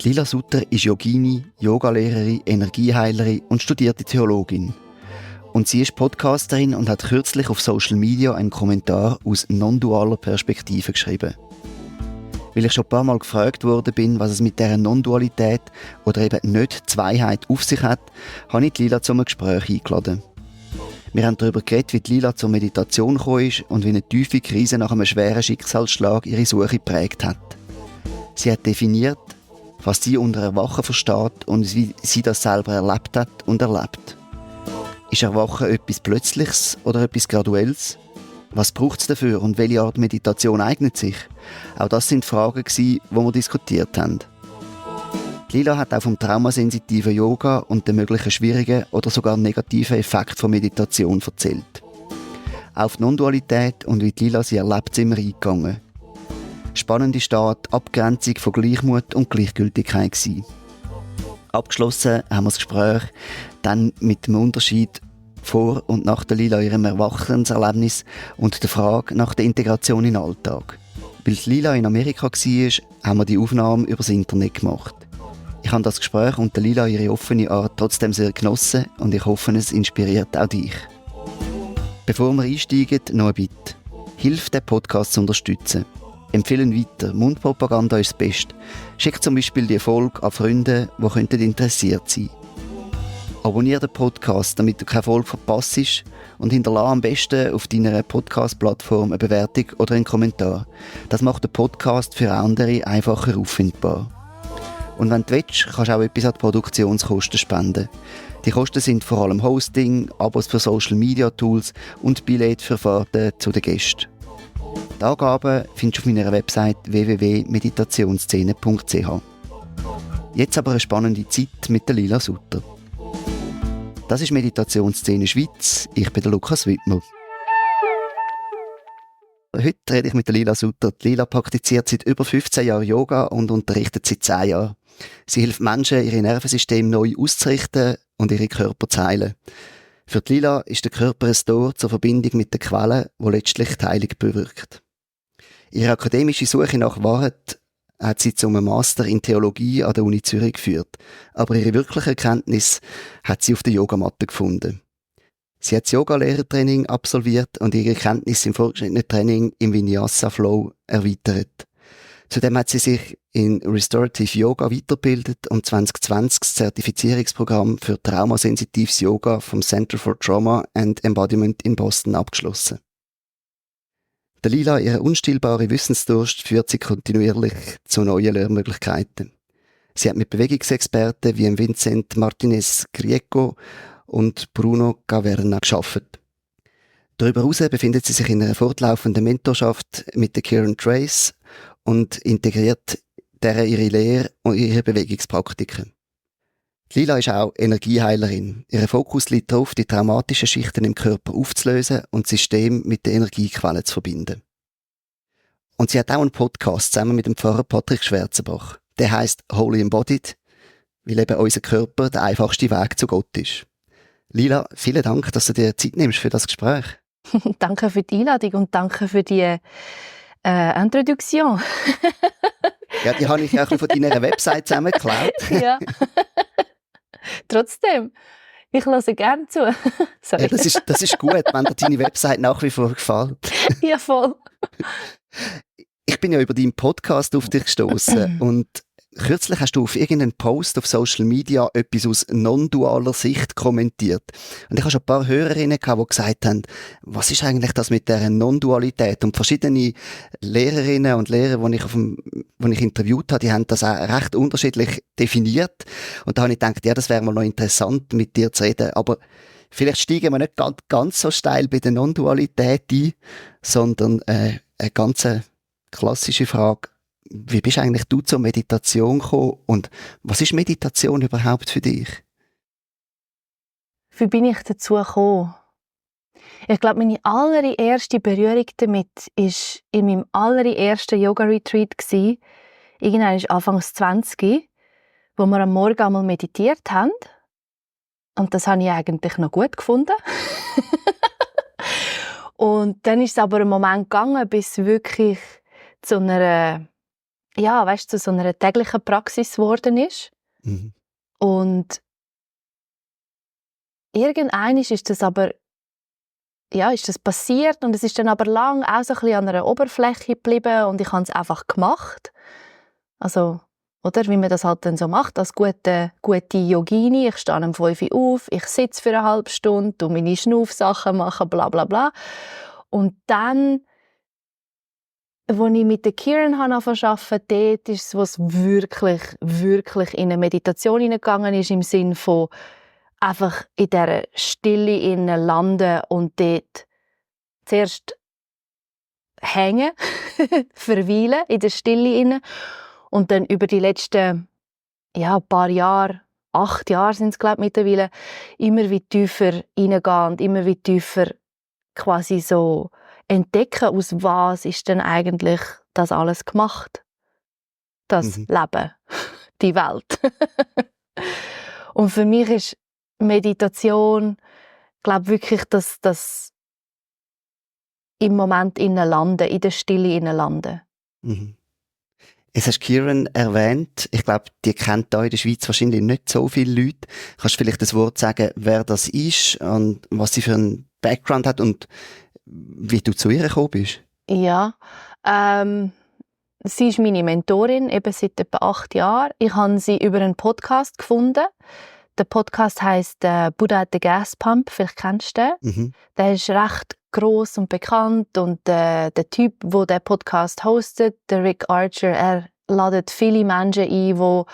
Lila Sutter ist Yogini, Yogalehrerin, Energieheilerin und studierte Theologin. Und sie ist Podcasterin und hat kürzlich auf Social Media einen Kommentar aus non-dualer Perspektive geschrieben. Weil ich schon ein paar Mal gefragt worden bin, was es mit dieser Non-Dualität oder eben nicht Zweiheit auf sich hat, habe ich Lila zu einem Gespräch eingeladen. Wir haben darüber geredet, wie Lila zur Meditation gekommen ist und wie eine tiefe Krise nach einem schweren Schicksalsschlag ihre Suche geprägt hat. Sie hat definiert, was sie unter Erwachen versteht und wie sie das selber erlebt hat und erlebt. Ist Erwachen etwas Plötzliches oder etwas Graduelles? Was braucht es dafür und welche Art Meditation eignet sich? Auch das sind Fragen, die wir diskutiert haben. Lila hat auch vom traumasensitiven Yoga und den möglichen schwierigen oder sogar negativen Effekten von Meditation erzählt. Auf die Non-Dualität und wie Lila sie erlebt, sind wir eingegangen. Spannend ist da die Abgrenzung von Gleichmut und Gleichgültigkeit gewesen. Abgeschlossen haben wir das Gespräch dann mit dem Unterschied vor und nach der Lila ihrem Erwachenserlebnis und der Frage nach der Integration in den Alltag. Weil Lila in Amerika war, haben wir die Aufnahme über das Internet gemacht. Ich habe das Gespräch und der Lila ihre offene Art trotzdem sehr genossen und ich hoffe, es inspiriert auch dich. Bevor wir einsteigen, noch ein Bitte. Hilf, den Podcast zu unterstützen. Empfehlen weiter. Mundpropaganda ist das Beste. Schick zum Beispiel die Folge an Freunde, die interessiert sein könnten. Abonniere den Podcast, damit du keine Folge verpasst und hinterlasse am besten auf deiner Podcast-Plattform eine Bewertung oder einen Kommentar. Das macht den Podcast für andere einfacher auffindbar. Und wenn du willst, kannst du auch etwas an die Produktionskosten spenden. Die Kosten sind vor allem Hosting, Abos für Social-Media-Tools und Billette für Fahrten zu den Gästen. Die Angaben findest du auf meiner Website www.meditationsszene.ch. Jetzt aber eine spannende Zeit mit der Lila Sutter. Das ist Meditationsszene Schweiz. Ich bin der Lukas Wittmer. Heute rede ich mit der Lila Sutter. Die Lila praktiziert seit über 15 Jahren Yoga und unterrichtet seit 10 Jahren. Sie hilft Menschen, ihre Nervensystem neu auszurichten und ihre Körper zu heilen. Für die Lila ist der Körper ein Tor zur Verbindung mit der Quelle, die letztlich die Heilung bewirkt. Ihre akademische Suche nach Wahrheit hat sie zum Master in Theologie an der Uni Zürich geführt. Aber ihre wirkliche Erkenntnis hat sie auf der Yogamatte gefunden. Sie hat das Yoga-Lehrertraining absolviert und ihre Kenntnisse im fortgeschrittenen Training im Vinyasa Flow erweitert. Zudem hat sie sich in Restorative Yoga weitergebildet und 2020 das Zertifizierungsprogramm für traumasensitives Yoga vom Center for Trauma and Embodiment in Boston abgeschlossen. Der Lila, ihre unstillbare Wissensdurst, führt sie kontinuierlich zu neuen Lehrmöglichkeiten. Sie hat mit Bewegungsexperten wie Vincent Martinez Grieco und Bruno Caverna gearbeitet. Darüber hinaus befindet sie sich in einer fortlaufenden Mentorschaft mit der Kieran Trace und integriert deren ihre Lehre und ihre Bewegungspraktiken. Lila ist auch Energieheilerin. Ihr Fokus liegt darauf, die traumatischen Schichten im Körper aufzulösen und das System mit der Energiequelle zu verbinden. Und sie hat auch einen Podcast zusammen mit dem Pfarrer Patrick Schwerzenbach. Der heisst Holy Embodied, weil eben unser Körper der einfachste Weg zu Gott ist. Lila, vielen Dank, dass du dir Zeit nimmst für das Gespräch. Danke für die Einladung und danke für die Introduktion. Ja, die habe ich auch von deiner Website zusammengeklaut. Ja. Trotzdem, ich höre gerne zu. Sorry. Ja, das ist gut, wenn dir deine Website nach wie vor gefällt. Ja, voll. Ich bin ja über deinen Podcast auf dich gestoßen und kürzlich hast du auf irgendeinen Post auf Social Media etwas aus non-dualer Sicht kommentiert. Und ich habe schon ein paar Hörerinnen gehabt, die gesagt haben, was ist eigentlich das mit dieser Non-Dualität? Und verschiedene Lehrerinnen und Lehrer, die ich interviewt habe, die haben das auch recht unterschiedlich definiert. Und da habe ich gedacht, ja, das wäre mal noch interessant, mit dir zu reden. Aber vielleicht steigen wir nicht ganz so steil bei der Non-Dualität ein, sondern eine ganz klassische Frage. Wie bist eigentlich du zur Meditation gekommen und was ist Meditation überhaupt für dich? Wie bin ich dazu gekommen? Ich glaube, meine allererste Berührung damit war in meinem allerersten Yoga-Retreat. Irgendwann ist Anfangs 20, wo wir am Morgen einmal meditiert haben. Und das habe ich eigentlich noch gut gefunden. Und dann ist es aber einen Moment gegangen, bis wirklich zu einer ja, weißt, zu so einer täglichen Praxis geworden ist. Mhm. Und irgendwann ist das aber, ja, ist das passiert und es ist dann aber lang auch so ein bisschen an einer Oberfläche geblieben und ich habe es einfach gemacht. Also, oder, wie man das halt dann so macht, als gute Yogini. Ich stehe um 5 Uhr auf, ich sitze für eine halbe Stunde, tu meine Schnaufsachen machen, bla bla bla. Und dann, als ich mit der Kieran angefangen zu arbeiten, dort ist es, wo es wirklich, wirklich in eine Meditation hineingegangen ist, im Sinne von einfach in dieser Stille innen landen und dort zuerst hängen, verweilen in der Stille inne und dann über die letzten paar Jahre, 8 Jahre sind es glaube ich mittlerweile, immer wie tiefer reingehen und immer wie tiefer quasi so entdecken, aus was ist denn eigentlich das alles gemacht, das Leben, die Welt. Und für mich ist Meditation, glaube wirklich, dass das im Moment innen landen, in der Stille innen landen. Mhm. Jetzt hast du Kieran erwähnt. Ich glaube, die kennt da in der Schweiz wahrscheinlich nicht so viele Leute. Kannst du vielleicht das Wort sagen, wer das ist und was sie für einen Background hat und wie du zu ihr gekommen bist? Ja, sie ist meine Mentorin, eben seit etwa 8 Jahren. Ich habe sie über einen Podcast gefunden. Der Podcast heisst «Buddha at the Gas Pump», vielleicht kennst du den. Mhm. Der ist recht gross und bekannt und der Typ, der den Podcast hostet, der Rick Archer, er ladet viele Menschen ein,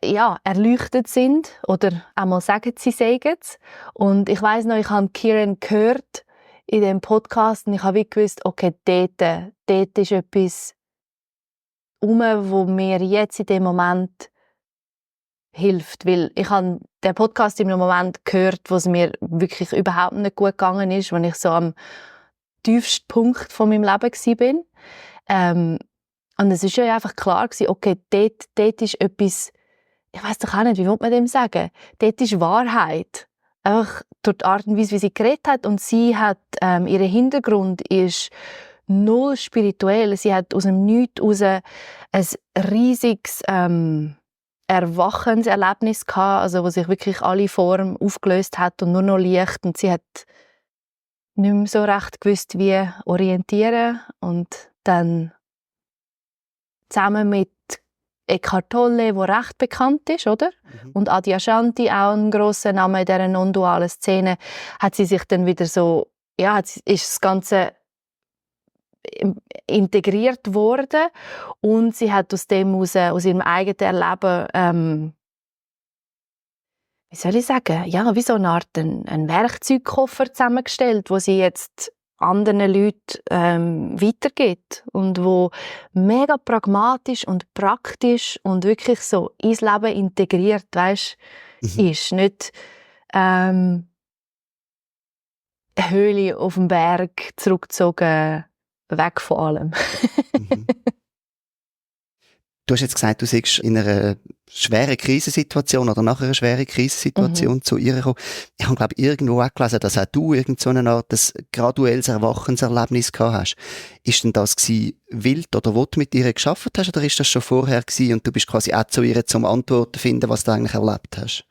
die erleuchtet sind oder einmal sagen, sie sagen es. Und ich weiss noch, ich habe Kieran gehört in dem Podcast und ich habe gewusst, okay, dort ist etwas wo mir jetzt in dem Moment hilft, weil ich habe den Podcast in einem Moment gehört, wo es mir wirklich überhaupt nicht gut gegangen ist, wenn ich so am tiefsten Punkt von meinem Leben war. Und es ist ja einfach klar gewesen, okay, dort ist etwas, ich weiss doch auch nicht, wie will man dem sagen? Dort ist Wahrheit. Einfach durch die Art und Weise, wie sie geredet hat. Und sie hat, ihr Hintergrund ist null spirituell. Sie hat aus dem Nichts heraus ein riesiges Erwachenserlebnis gehabt, also wo sich wirklich alle Formen aufgelöst hat und nur noch Licht. Und sie hat nicht mehr so recht gewusst, wie orientieren. Und dann zusammen mit Eckhart Tolle, der recht bekannt ist, oder? Mhm. Und Adyashanti, auch ein grosser Name in dieser non-dualen Szene, hat sie sich dann wieder so, ist das Ganze integriert worden und sie hat aus dem aus ihrem eigenen Erleben wie soll ich sagen, ja, wie so eine Art ein Werkzeugkoffer zusammengestellt, wo sie jetzt anderen Leuten weitergibt und wo mega pragmatisch und praktisch und wirklich so ins Leben integriert, weißt, ist. Nicht eine Höhle auf dem Berg zurückgezogen, weg von allem. Du hast jetzt gesagt, du seist in einer schweren Krisensituation oder nach einer schweren Krisensituation zu ihr gekommen. Ich habe, glaube ich, irgendwo auch gelesen, dass auch du irgend so eine Art des graduelles Erwachenserlebnis gehabt hast. Ist denn das wild oder wo du mit ihr gearbeitet hast oder ist das schon vorher gewesen und du bist quasi auch zu ihr zum Antworten zu finden, was du eigentlich erlebt hast?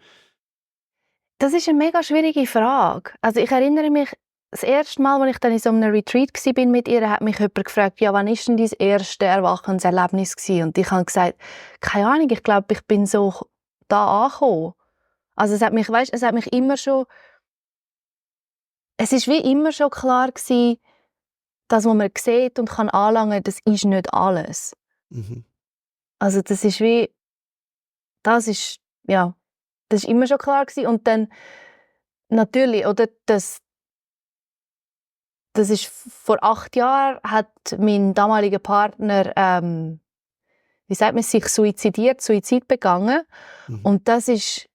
Das ist eine mega schwierige Frage. Also ich erinnere mich, das erste Mal, als ich dann in so einem Retreat war mit ihr, hat mich jemand gefragt, ja, wann war denn dein erstes Erwachenserlebnis gewesen? Und ich habe gesagt, keine Ahnung, ich glaube, ich bin so da angekommen. Also es hat mich immer schon, es ist wie immer schon klar gewesen, dass was man sieht und kann anlangen, das ist nicht alles. Mhm. Also das ist das ist immer schon klar gewesen. Und dann natürlich, oder, das ist vor 8 Jahren, hat mein damaliger Partner, sich Suizid begangen. Mhm. Und das ist,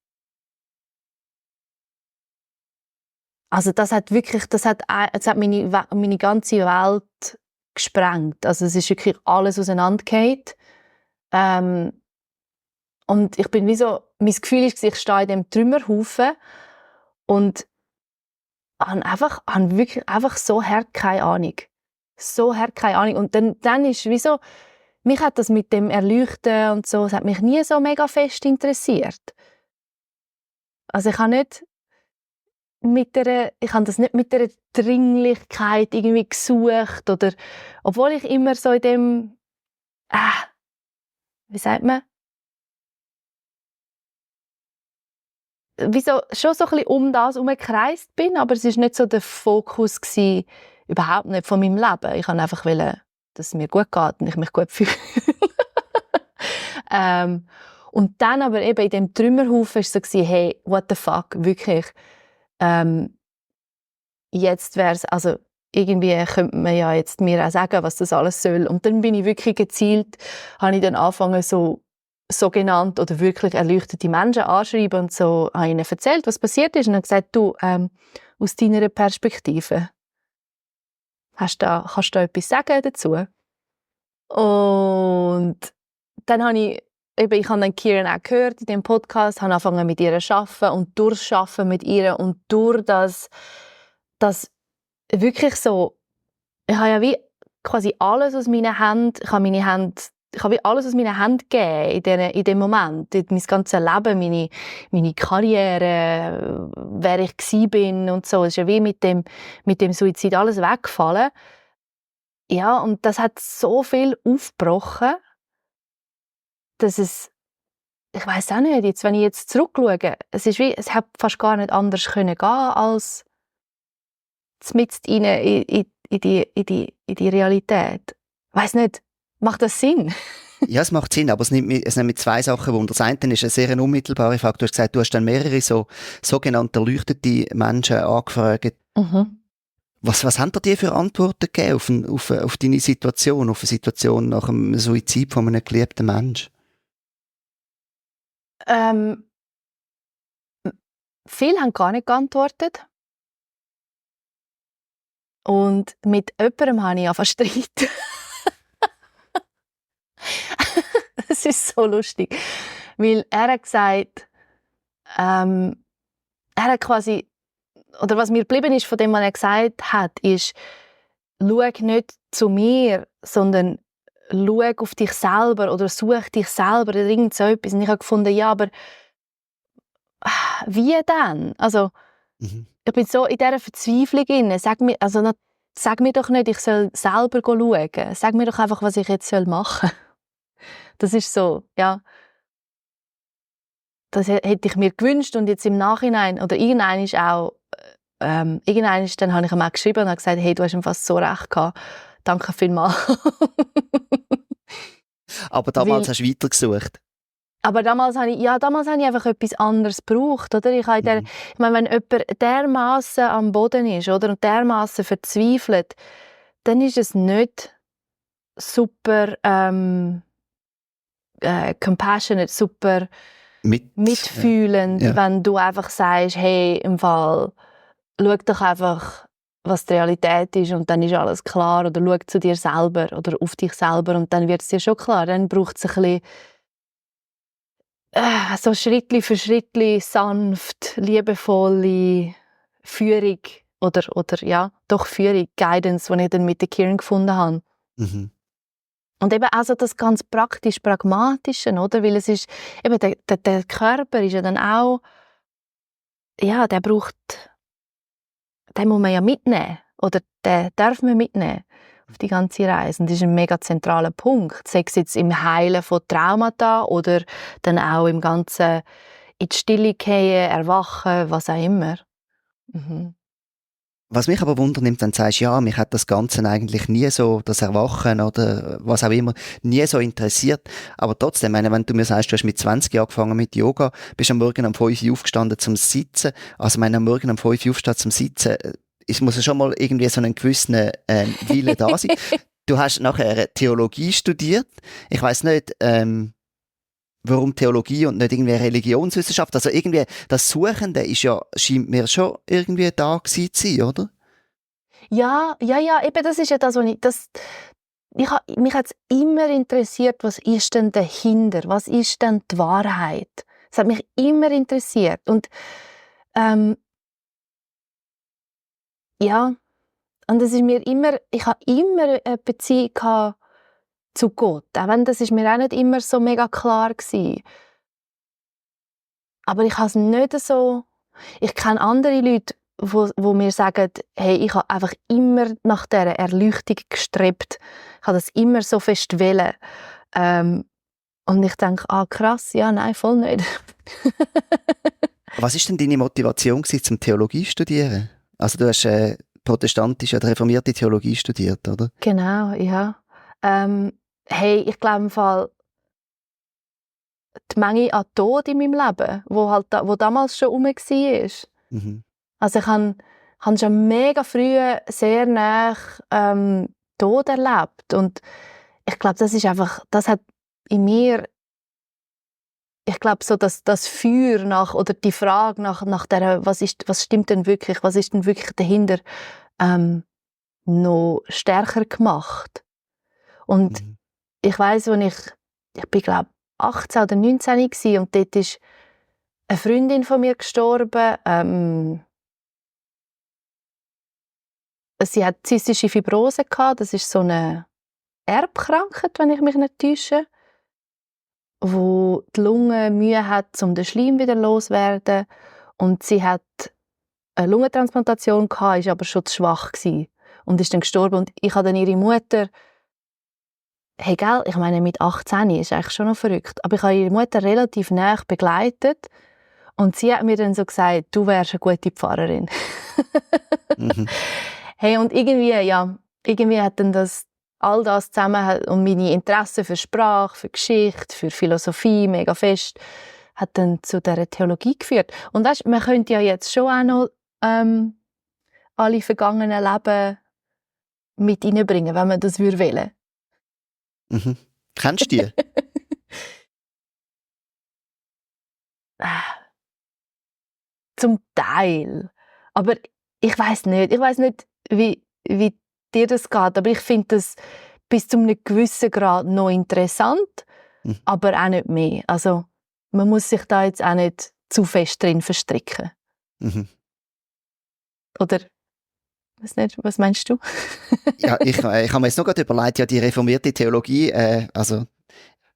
also das hat meine ganze Welt gesprengt. Also es ist wirklich alles auseinandergefallen. Und ich bin mein Gefühl ist, ich stehe in dem Trümmerhaufen und habe wirklich einfach so hart keine Ahnung. so hart keine Ahnung. Und dann ist wieso, mich hat das mit dem Erleuchten und so, es hat mich nie so mega fest interessiert. Also ich habe das nicht mit einer Dringlichkeit irgendwie gesucht oder, obwohl ich immer so in dem, wie sagt man, wieso schon so ein bisschen um das herumgekreist bin, aber es war nicht so der Fokus gewesen, überhaupt nicht von meinem Leben. Ich wollte einfach, dass es mir gut geht und ich mich gut fühle. Und dann aber eben in dem Trümmerhaufen war es so, hey, what the fuck, wirklich. Jetzt wäre es, also irgendwie könnte man ja jetzt mir auch sagen, was das alles soll. Und dann bin ich wirklich gezielt, habe ich dann angefangen, so sogenannt oder wirklich erleuchtete Menschen anschreiben und so habe ihnen erzählt, was passiert ist und habe gesagt, du, aus deiner Perspektive, kannst du da etwas sagen dazu? Und dann habe ich habe dann Kieran auch gehört in dem Podcast, habe angefangen mit ihr zu arbeiten und durch das Arbeiten mit ihr und durch das wirklich so, ich habe ja wie quasi alles aus meinen Händen, ich habe wie alles aus meinen Händen gegeben in dem Moment, mein ganzes Leben, meine Karriere, wer ich gsi bin und so. Es ist ja wie mit dem Suizid alles weggefallen. Ja, und das hat so viel aufgebrochen, dass ich weiss auch nicht, jetzt, wenn ich jetzt zurückschaue, es hat fast gar nicht anders können gehen als mitten in die Realität. Ich weiss nicht, macht das Sinn? Ja, es macht Sinn, aber es nimmt mich zwei Sachen Wunder. Das eine ist eine sehr unmittelbare Frage. Du hast gesagt, du hast dann mehrere so sogenannte erleuchtete Menschen angefragt. Mhm. Was haben die für Antworten gegeben auf deine Situation, auf eine Situation nach dem Suizid von einem geliebten Menschen? Viele haben gar nicht geantwortet. Und mit jemandem habe ich angefangen zu streiten. Das ist so lustig. Weil er hat gesagt, er hat quasi, oder was mir geblieben ist von dem, was er gesagt hat, ist, schau nicht zu mir, sondern schau auf dich selber oder such dich selber oder irgend so etwas. Und ich habe gefunden, ja, aber wie denn? Also, ich bin so in dieser Verzweiflung drin. Sag mir doch nicht, ich soll selber schauen. Sag mir doch einfach, was ich jetzt machen soll. Das ist so, ja. Das hätte ich mir gewünscht und jetzt im Nachhinein, oder irgendwann ist auch, dann habe ich ihm auch geschrieben und habe gesagt, hey, du hast ihm fast so recht gehabt. Danke vielmals. Aber damals hast du weitergesucht. Aber damals habe ich einfach etwas anderes gebraucht, oder? Ich meine, wenn jemand dermassen am Boden ist, oder, und dermassen verzweifelt, dann ist es nicht super compassionate, super mitfühlend, ja. wenn du einfach sagst, hey, im Fall, schau doch einfach, was die Realität ist und dann ist alles klar, oder schau zu dir selber oder auf dich selber und dann wird es dir schon klar. Dann braucht es ein bisschen so Schrittli für Schrittli sanft, liebevolle Führung oder ja, doch Führung, Guidance, die ich dann mit der Kieran gefunden habe. Mhm. Und eben auch so das ganz praktisch-pragmatische, oder? Weil es ist, eben der Körper ist ja dann auch, ja, den muss man ja mitnehmen. Oder den darf man mitnehmen auf die ganze Reise. Und das ist ein mega zentraler Punkt. Sei es jetzt im Heilen von Traumata oder dann auch im ganzen in die Stille gehen, erwachen, was auch immer. Mhm. Was mich aber wundernimmt, wenn du sagst, ja, mich hat das Ganze eigentlich nie so, das Erwachen oder was auch immer, nie so interessiert. Aber trotzdem, wenn du mir sagst, du hast mit 20 angefangen mit Yoga, bist am Morgen um 5 Uhr aufgestanden zum Sitzen. Also am Morgen um 5 Uhr aufstehen zum Sitzen, muss ja schon mal irgendwie so einen gewissen Wille da sein. Du hast nachher Theologie studiert. Ich weiss nicht, warum Theologie und nicht irgendwie Religionswissenschaft? Also irgendwie, das Suchende scheint mir schon irgendwie da gewesen zu sein, oder? Ja, eben das ist ja das, mich hat es immer interessiert, was ist denn dahinter? Was ist denn die Wahrheit? Es hat mich immer interessiert. Und ja, Und das ist mir immer, ich habe immer eine Beziehung gehabt zu Gott, auch wenn das ist mir auch nicht immer so mega klar gewesen. Aber ich habe es nicht so, ich kenne andere Leute, wo mir sagen, hey, ich habe einfach immer nach dieser Erleuchtung gestrebt. Ich habe das immer so fest wollen. Und ich denke, krass, ja, nein, voll nicht. Was war denn deine Motivation zum Theologie studieren? Also du hast protestantische oder reformierte Theologie studiert, oder? Genau, ja. Hey, ich glaube im Fall, die Menge an Tod in meinem Leben, wo damals schon rum war. Mhm. Also ich habe schon mega früh sehr nah Tod erlebt. Und ich glaube, das hat in mir, ich glaube, so das Feuer nach, oder die Frage nach der, was stimmt denn wirklich, was ist denn wirklich dahinter, noch stärker gemacht. Und Mhm. ich weiss, ich bin, glaube 18 oder 19 gsi, und dort ist eine Freundin von mir gestorben. Sie hat zystische Fibrose gehabt. Das ist so eine Erbkrankheit, wenn ich mich nicht täusche, wo die Lunge Mühe hat, um den Schleim wieder loszuwerden. Und sie hat eine Lungentransplantation gehabt, ist aber schon zu schwach gewesen und ist dann gestorben. Und ich habe dann ihre Mutter, hey, gell, ich meine, mit 18 ist eigentlich schon noch verrückt, aber ich habe ihre Mutter relativ nah begleitet, und sie hat mir dann so gesagt, du wärst eine gute Pfarrerin. Mhm. Hey, und irgendwie hat dann all das zusammen und meine Interessen für Sprache, für Geschichte, für Philosophie mega fest, hat dann zu dieser Theologie geführt. Und weißt, man könnte ja jetzt schon auch noch alle vergangenen Leben mit reinbringen, wenn man das wollen würde. Mhm. Kennst du die? Zum Teil. Aber ich weiß nicht, wie dir das geht, aber ich finde das bis zu einem gewissen Grad noch interessant, Mhm. aber auch nicht mehr. Also man muss sich da jetzt auch nicht zu fest drin verstricken. Mhm. Oder, weiß nicht, was meinst du? Ja, ich habe mir jetzt noch gerade überlegt, ja, die reformierte Theologie, also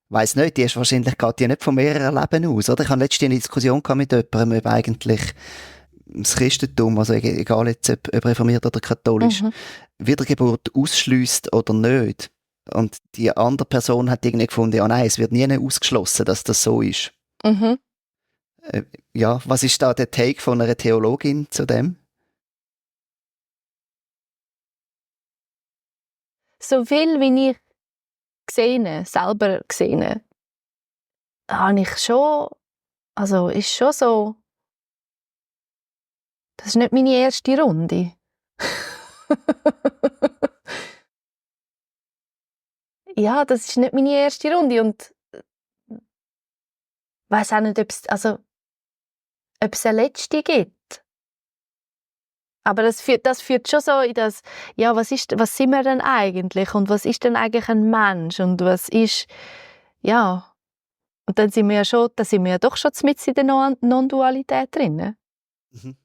weiss nicht, die ist wahrscheinlich geht die nicht von mehreren Leben aus, oder? Ich hatte letztens eine Diskussion gehabt mit jemandem, ob eigentlich das Christentum, also egal jetzt ob reformiert oder katholisch, Mhm. Wiedergeburt ausschließt oder nicht. Und die andere Person hat irgendwie gefunden, ja nein, es wird nie ausgeschlossen, dass das so ist. Mhm. Äh, ja, was ist da der Take von einer Theologin zu dem? So viel, wie ich selber gesehen, habe ich schon, also ist schon so, das ist nicht meine erste Runde. Ja, das ist nicht meine erste Runde, und weiß auch nicht, ob es eine letzte gibt. Aber das führt schon so in das, ja, was sind wir denn eigentlich? Und was ist denn eigentlich ein Mensch? Und was ist, ja, und dann sind wir ja doch schon mitten in der Non-Dualität drin. Mhm.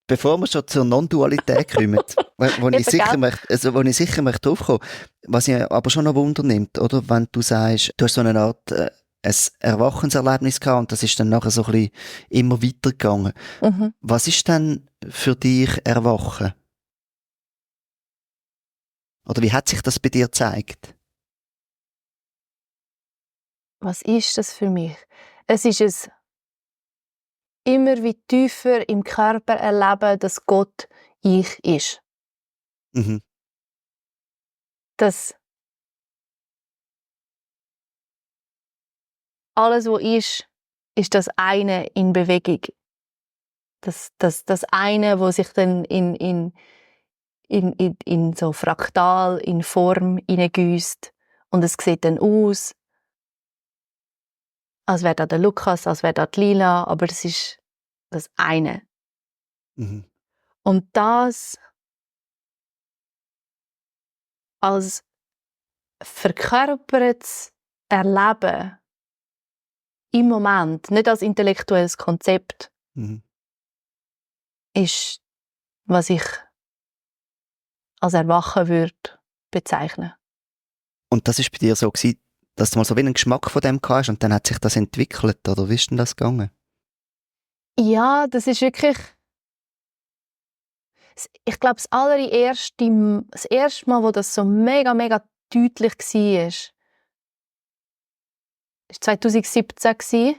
Bevor wir schon zur Non-Dualität kommen, wo ich Eben, sicher gell? möchte, also wo ich sicher möchte draufkommen, was ich aber schon noch Wunder nimmt, oder? Wenn du sagst, du hast so eine Art ein Erwachenserlebnis gehabt und das ist dann nachher so ein bisschen immer weitergegangen. Mhm. Was ist denn für dich Erwachen? Oder wie hat sich das bei dir gezeigt? Was ist das für mich? Es ist es immer wie tiefer im Körper erleben, dass Gott ich ist. Mhm. Dass alles, was ist das eine in Bewegung. Das eine, wo sich dann in so fraktal, in Form hineingüsst. Und es sieht dann aus, als wäre da der Lukas, als wäre da die Lila, aber es ist das eine. Mhm. Und das als verkörpertes Erleben im Moment, nicht als intellektuelles Konzept, Mhm. ist was ich als Erwachen würde bezeichnen. Und das ist bei dir so gewesen, dass du mal so wie einen Geschmack von dem hast und dann hat sich das entwickelt, oder wie ist denn das gegangen? Ja, das ist wirklich, ich glaube, das erste Mal, wo das so mega, mega deutlich war 2017 gewesen.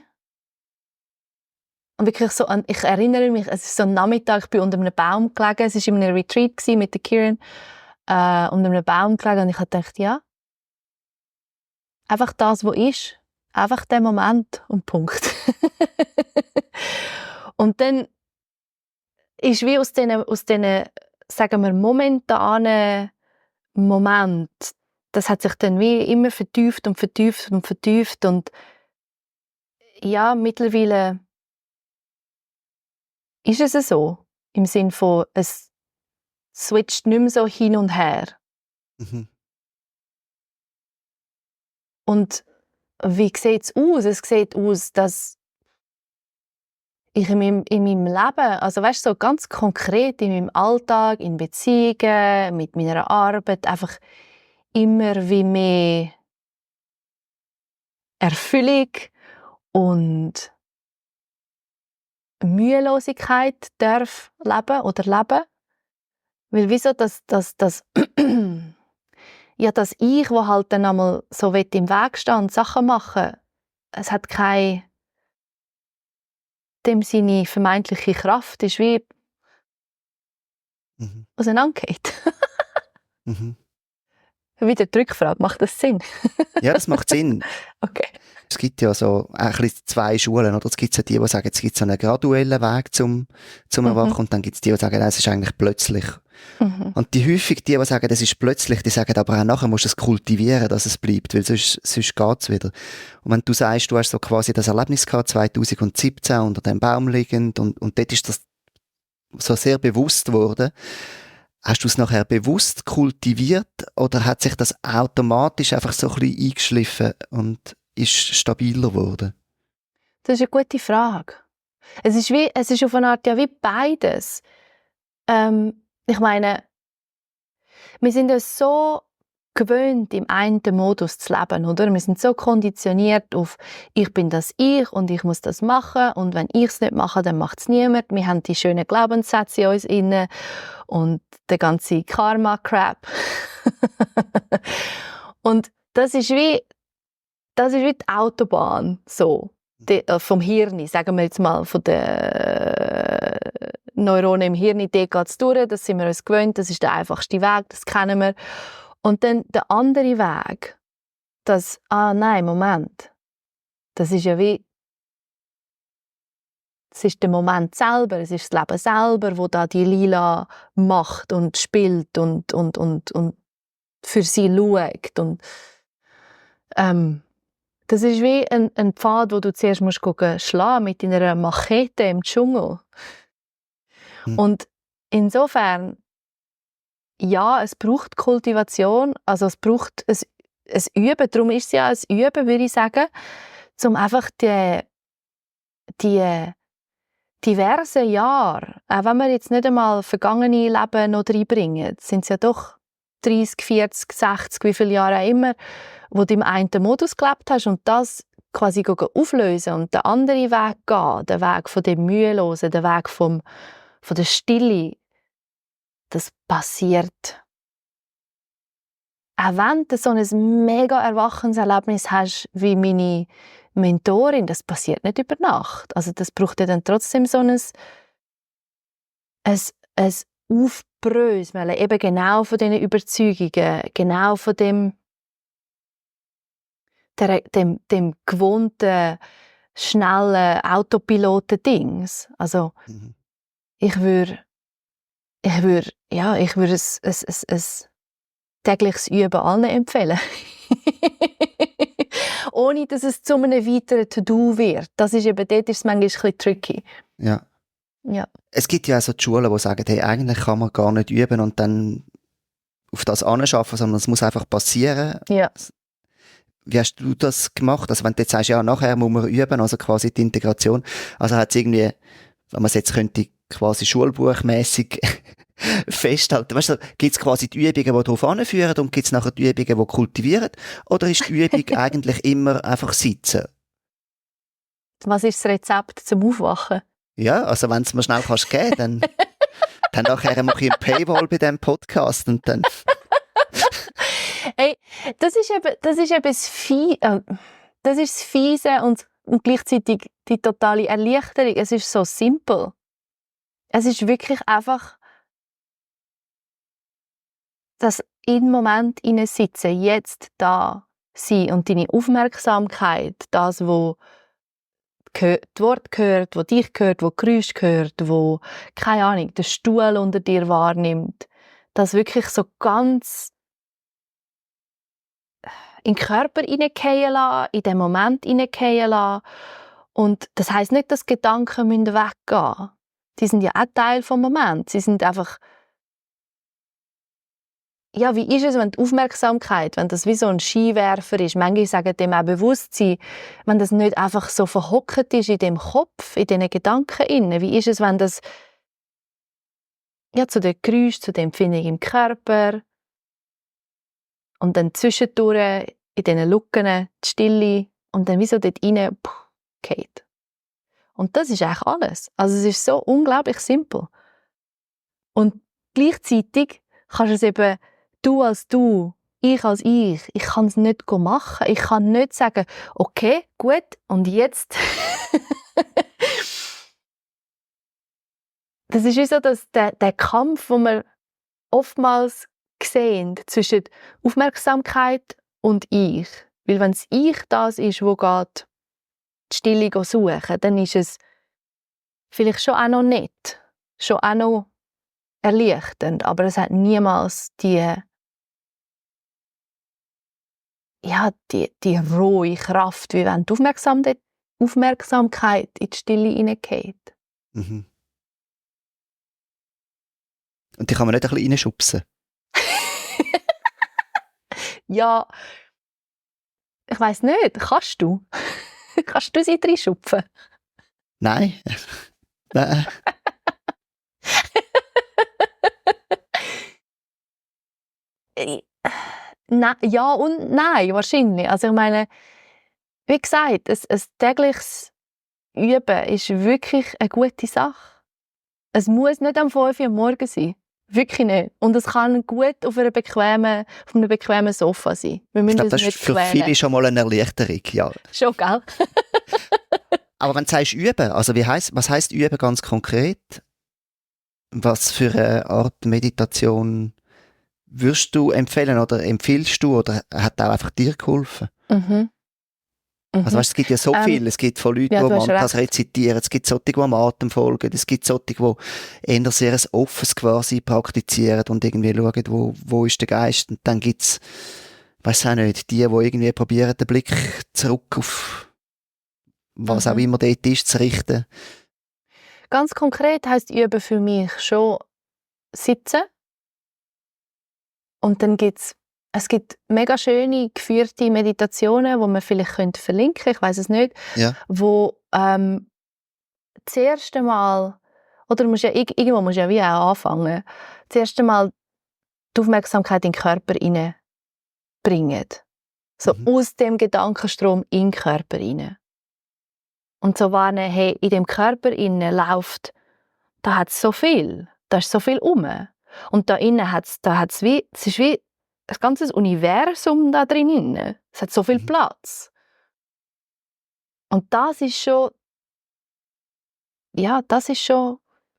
Und wirklich so ich erinnere mich, es ist so ein Nachmittag, ich bin unter einem Baum gelegen, es war in einem Retreat gewesen mit der Kiran, unter einem Baum gelegen und ich habe gedacht, ja, einfach das, was ist, einfach der Moment und Punkt. Und dann ist wie aus diesen, sagen wir, momentanen Moment, das hat sich dann wie immer vertieft und vertieft und vertieft und ja, mittlerweile ist es so, im Sinne von, es switcht nicht mehr so hin und her. Mhm. Und wie sieht es aus? Es sieht aus, dass ich in meinem Leben, also weißt, so ganz konkret in meinem Alltag, in Beziehungen, mit meiner Arbeit, einfach immer wie mehr Erfüllung und Mühelosigkeit darf leben oder leben. Weil wieso, dass ja, dass ich, wo halt dann einmal so im Weg stehen und Sachen machen, es hat keine dem Sinne vermeintliche Kraft, ist wie auseinandergeht. Mhm. Wieder die Rückfrage, macht das Sinn? Ja, das macht Sinn. Okay. Es gibt ja so ein bisschen zwei Schulen, oder? Es gibt ja die sagen, es gibt so einen graduellen Weg zum Erwachen und dann gibt es die sagen, nein, es ist eigentlich plötzlich. Mhm. Und die häufig die sagen, das ist plötzlich, die sagen aber auch nachher musst du es kultivieren, dass es bleibt, weil sonst geht es wieder. Und wenn du sagst, du hast so quasi das Erlebnis gehabt, 2017 unter dem Baum liegend und dort ist das so sehr bewusst geworden, hast du es nachher bewusst kultiviert oder hat sich das automatisch einfach so ein bisschen eingeschliffen und ist stabiler geworden? Das ist eine gute Frage. Es ist auf eine Art ja wie beides. Ich meine, wir sind uns so gewöhnt, im einen Modus zu leben, oder? Wir sind so konditioniert auf «Ich bin das Ich und ich muss das machen und wenn ich es nicht mache, dann macht es niemand». Wir haben die schönen Glaubenssätze in uns inne und der ganze Karma-Crap. Und das ist wie die Autobahn, so. Vom Hirn, sagen wir jetzt mal, von den Neuronen im Hirn, die geht es durch, das sind wir uns gewöhnt, das ist der einfachste Weg, das kennen wir. Und dann der andere Weg, nein, Moment, das ist ja wie, es ist der Moment selber, es ist das Leben selber, wo da die Lila macht und spielt und für sie schaut. Und das ist wie ein Pfad, wo du zuerst musst schlagen mit deiner Machete im Dschungel. Und insofern, ja, es braucht Kultivation, also es braucht ein Üben, darum ist es ja ein Üben, würde ich sagen, um einfach die diversen Jahre, auch wenn wir jetzt nicht einmal vergangene Leben noch reinbringen, sind es ja doch 30, 40, 60, wie viele Jahre auch immer, wo du im einen Modus gelebt hast und das quasi auflösen und den anderen Weg gehen, den Weg von dem Mühelosen, den Weg von der Stille, das passiert. Auch wenn du so ein mega Erwachenserlebnis hast, wie meine Mentorin, das passiert nicht über Nacht. Also das braucht ja dann trotzdem so ein Aufbröseln, eben genau von diesen Überzeugungen, genau von dem gewohnten, schnellen Autopiloten-Dings. Also ich würde es tägliches Üben allen empfehlen. Ohne, dass es zu einem weiteren To-Do wird. Das ist eben, dort ist es manchmal ein bisschen tricky. Ja. Ja. Es gibt ja auch so die Schulen, die sagen, hey, eigentlich kann man gar nicht üben und dann auf das anschaffen, sondern es muss einfach passieren. Ja. Wie hast du das gemacht? Also wenn du jetzt sagst, ja, nachher muss man üben, also quasi die Integration. Also hat es irgendwie, wenn man es jetzt könnte quasi schulbuchmässig festhalten? Weißt du, gibt es quasi die Übungen, die darauf anführen und gibt es nachher die Übungen, die kultivieren? Oder ist die Übung eigentlich immer einfach sitzen? Was ist das Rezept zum Aufwachen? Ja, also wenn es mir schnell kannst geben, dann nachher mache ich ein Paywall bei diesem Podcast und dann... Hey, das ist eben das Fiese und gleichzeitig die totale Erleichterung. Es ist so simpel. Es ist wirklich einfach das in den Moment hineinsitzen, jetzt da sein und deine Aufmerksamkeit, das, wo die Worte gehört, wo dich gehört, wo Geräusch gehört, wo, keine Ahnung, der Stuhl unter dir wahrnimmt, das wirklich so ganz in den Körper hineingehen lassen, in den Moment hineingehen lassen. Und das heisst nicht, dass Gedanken weggehen müssen. Die sind ja auch Teil vom Moment. Sie sind einfach, ja, wie ist es, wenn die Aufmerksamkeit, wenn das wie so ein Skiwerfer ist, manche sagen dem auch Bewusstsein, wenn das nicht einfach so verhockt ist in dem Kopf, in diesen Gedanken innen. Wie ist es, wenn das ja, zu den Geräuschen, zu den Empfindungen im Körper und dann zwischendurch in diesen Lücken die Stille und dann wie so dort rein geht. Und das ist eigentlich alles. Also es ist so unglaublich simpel. Und gleichzeitig kannst du es eben, du als du, ich als ich kann es nicht machen. Ich kann nicht sagen, okay, gut, und jetzt? Das ist wie so, dass der Kampf, den wir oftmals sehen zwischen Aufmerksamkeit und ich. Weil wenn es ich das ist, wo geht die Stille suchen, dann ist es vielleicht schon auch noch nett, schon auch noch erleichternd, aber es hat niemals die rohe Kraft, wie wenn die Aufmerksamkeit in die Stille hineingeht. Mhm. Und die kann man nicht ein bisschen reinschubsen? Ja, ich weiss nicht, kannst du? Kannst du sie reinschupfen? Nein. Nein. Ja und nein, wahrscheinlich. Also ich meine, wie gesagt, ein tägliches Üben ist wirklich eine gute Sache. Es muss nicht am 5 Uhr morgens sein. Wirklich nicht. Und es kann gut auf einem bequemen Sofa sein. Wir müssen Ich glaube, das nicht ist für quälen. viele schon mal eine Erleichterung. Ja. Schon, gell? Aber wenn du sagst üben, also was heisst üben ganz konkret? Was für eine Art Meditation würdest du empfehlen oder empfiehlst du oder hat auch einfach dir geholfen? Mhm. Also weißt, es gibt ja so viel. Es gibt von Leuten, ja, die du hast Mantras recht. rezitieren, es gibt solche, die am Atem folgen, es gibt solche, die eher sehr ein offenes quasi praktizieren und irgendwie schauen, wo ist der Geist. Und dann gibt es, weiss auch nicht, die irgendwie probieren, den Blick zurück auf was auch immer dort ist, zu richten. Ganz konkret heisst Üben für mich schon sitzen. Und dann es gibt mega schöne geführte Meditationen, die man vielleicht verlinken könnte, ich weiß es nicht, Ja. wo das erste Mal, oder irgendwo musst du ja wie auch anfangen, das erste Mal die Aufmerksamkeit in den Körper hineinbringen. So aus dem Gedankenstrom in den Körper hinein. Und so wahrnehmen, hey, in dem Körper hinein läuft, da hat es so viel, da ist so viel rum. Und da innen es ist wie ein ganzes Universum da drin. Es hat so viel Platz. Und das ist schon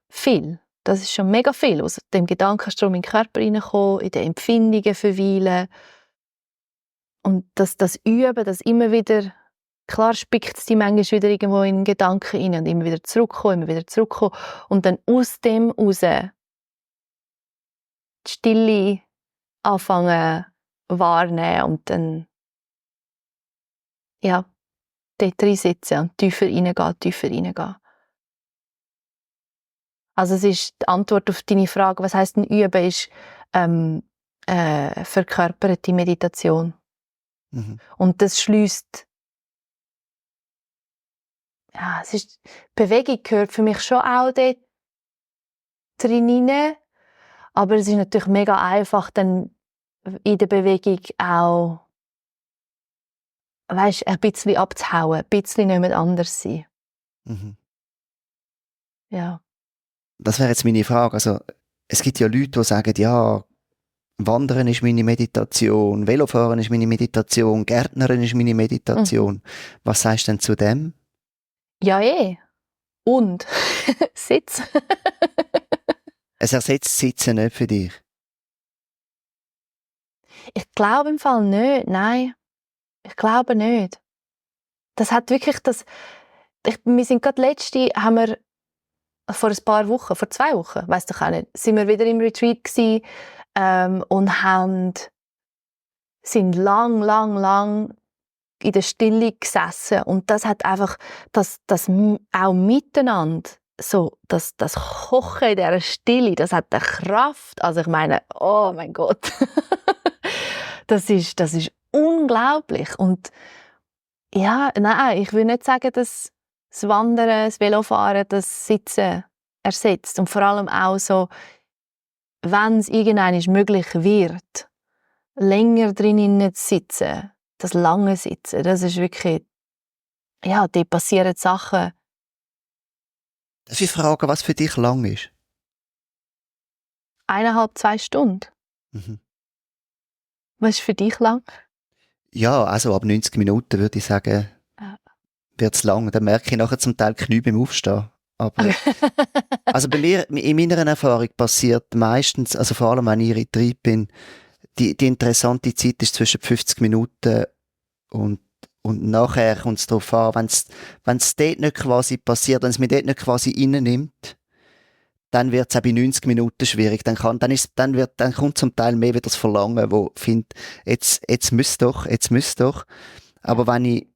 viel. Das ist schon mega viel. Aus dem Gedankenstrom in den Körper hineinkommen, in den Empfindungen verweilen. Und das Üben, das immer wieder, klar spickt es die manchmal wieder irgendwo in den Gedanken rein und immer wieder zurückkommen. Und dann aus dem raus die Stille anfangen wahrnehmen und dann dort reinsitzen und tiefer reingehen. Also es ist die Antwort auf deine Frage, was heisst denn Üben, ist verkörperte Meditation. Mhm. Und das schliesst, Bewegung gehört für mich schon auch dort drin. Aber es ist natürlich mega einfach, dann in der Bewegung auch, weißt, ein bisschen abzuhauen, ein bisschen nicht mehr anders sein. Mhm. Ja. Das wäre jetzt meine Frage. Also, es gibt ja Leute, die sagen, ja, Wandern ist meine Meditation, Velofahren ist meine Meditation, Gärtnerin ist meine Meditation. Was sagst du denn zu dem? Ja, Und Sitz. Es ersetzt Sitzen nicht für dich. Ich glaube im Fall nicht, nein. Ich glaube nicht. Das hat wirklich wir sind gerade haben wir vor ein paar Wochen, vor 2 Wochen, weiss doch auch nicht, sind wir wieder im Retreat gewesen, und sind lang in der Stille gesessen. Und das hat einfach, das auch miteinander, so, das Kochen in dieser Stille, das hat eine Kraft. Also ich meine, oh mein Gott. das ist unglaublich. Und ja, nein, ich will nicht sagen, dass das Wandern, das Velofahren, das Sitzen ersetzt. Und vor allem auch so, wenn es irgendwann möglich wird, länger drinnen zu sitzen, das lange Sitzen, das ist wirklich, ja, da passieren Sachen. Darf ich fragen, was für dich lang ist? 1,5, 2 Stunden. Mhm. Was ist für dich lang? Ja, also ab 90 Minuten würde ich sagen, wird es lang. Dann merke ich nachher zum Teil Knie beim Aufstehen. Aber, also bei mir, in meiner Erfahrung passiert meistens, also vor allem wenn ich in Retreat bin, die interessante Zeit ist zwischen 50 Minuten und nachher kommt es darauf an, wenn es dort nicht quasi passiert, wenn es mich dort nicht quasi reinnimmt, dann wird es auch bei 90 Minuten schwierig. Dann kommt zum Teil mehr wieder das Verlangen, wo findet, jetzt müsst doch. Aber wenn ich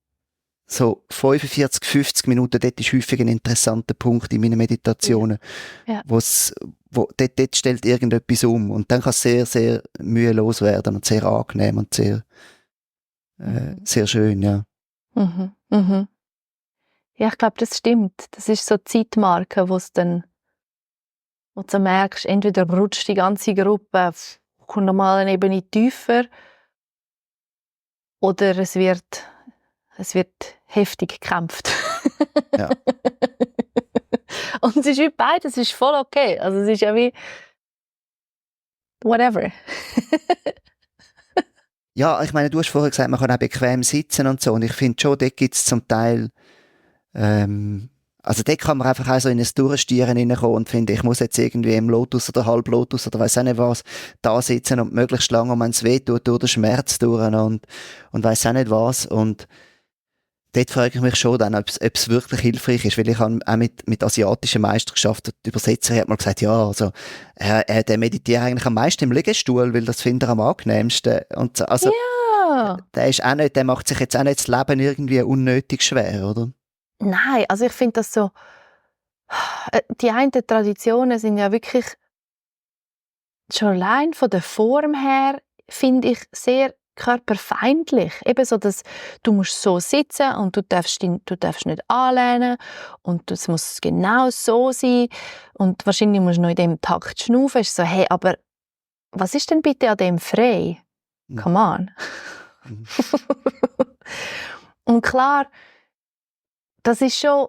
so 45, 50 Minuten, dort ist häufig ein interessanter Punkt in meinen Meditationen, Ja. Dort stellt irgendetwas um und dann kann es sehr, sehr mühelos werden und sehr angenehm und sehr, sehr schön, ja. Mhm. Mhm. Ja, ich glaube, das stimmt. Das ist so die Zeitmarke, wo du merkst, entweder rutscht die ganze Gruppe, kommt nochmal eine Ebene tiefer, oder es wird heftig gekämpft. Ja. Und es ist wie beides, es ist voll okay. Also es ist ja wie whatever. Ja, ich meine, du hast vorher gesagt, man kann auch bequem sitzen und so. Und ich finde schon, dort gibt es zum Teil, also dort kann man einfach auch so in ein Durchstieren hineinkommen und finde, ich muss jetzt irgendwie im Lotus oder Halblotus oder weiss auch nicht was, da sitzen und möglichst lange, wenn es weh tut, durch den Schmerz durch und weiss auch nicht was. Und dort frage ich mich schon dann, ob es wirklich hilfreich ist, weil ich habe auch mit asiatischen Meisterschaften, die Übersetzerin hat mal gesagt, ja, also, der meditiert eigentlich am meisten im Liegestuhl, weil das findet er am angenehmsten. Und so, also, Ja. der macht sich jetzt auch nicht das Leben irgendwie unnötig schwer, oder? Nein, also ich finde das so, die einen Traditionen sind ja wirklich schon allein von der Form her, finde ich, sehr körperfeindlich. Eben so, dass du musst so sitzen und du darfst nicht anlehnen und es muss genau so sein und wahrscheinlich musst du noch in dem Takt schnaufen. Es ist so, hey, aber was ist denn bitte an dem frei? Come on. Und klar, das ist schon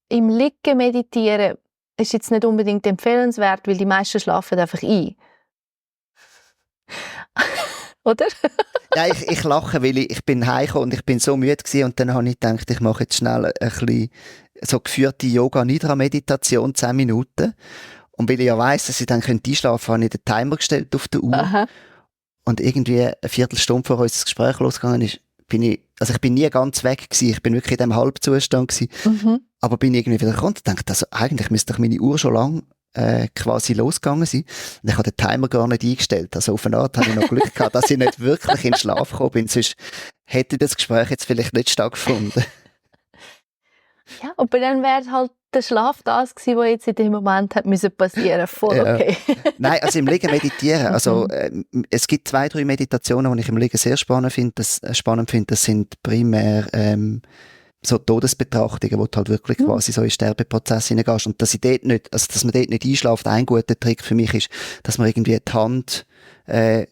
im Liegen meditieren ist jetzt nicht unbedingt empfehlenswert, weil die meisten schlafen einfach ein. Oder? Nein, ich lache, weil ich bin heimgekommen und ich bin so müde gewesen und dann habe ich gedacht, ich mache jetzt schnell ein bisschen so geführte Yoga-Nidra-Meditation, 10 Minuten. Und weil ich ja weiss, dass ich dann einschlafen könnte, habe ich den Timer gestellt auf der Uhr. Aha. Und irgendwie eine Viertelstunde vor unser Gespräch losgegangen ist, ich bin nie ganz weg gewesen. Ich bin wirklich in diesem Halbzustand gewesen. Mhm. Aber bin irgendwie wieder gekommen und dachte, also eigentlich müsste doch meine Uhr schon lang quasi losgegangen sein. Und ich habe den Timer gar nicht eingestellt. Also auf eine Art habe ich noch Glück gehabt, dass ich nicht wirklich in den Schlaf gekommen bin. Sonst hätte das Gespräch jetzt vielleicht nicht stattgefunden. Ja, aber dann wäre halt der Schlaf das gewesen, was jetzt in dem Moment hat müssen passieren. Voll okay. Nein, also im Liegen meditieren. Also es gibt 2, 3 Meditationen, die ich im Liegen sehr spannend finde. Das sind primär so Todesbetrachtungen, wo du halt wirklich quasi so in den Sterbeprozess hineingehst und dass dass man dort nicht einschläft. Ein guter Trick für mich ist, dass man irgendwie die Hand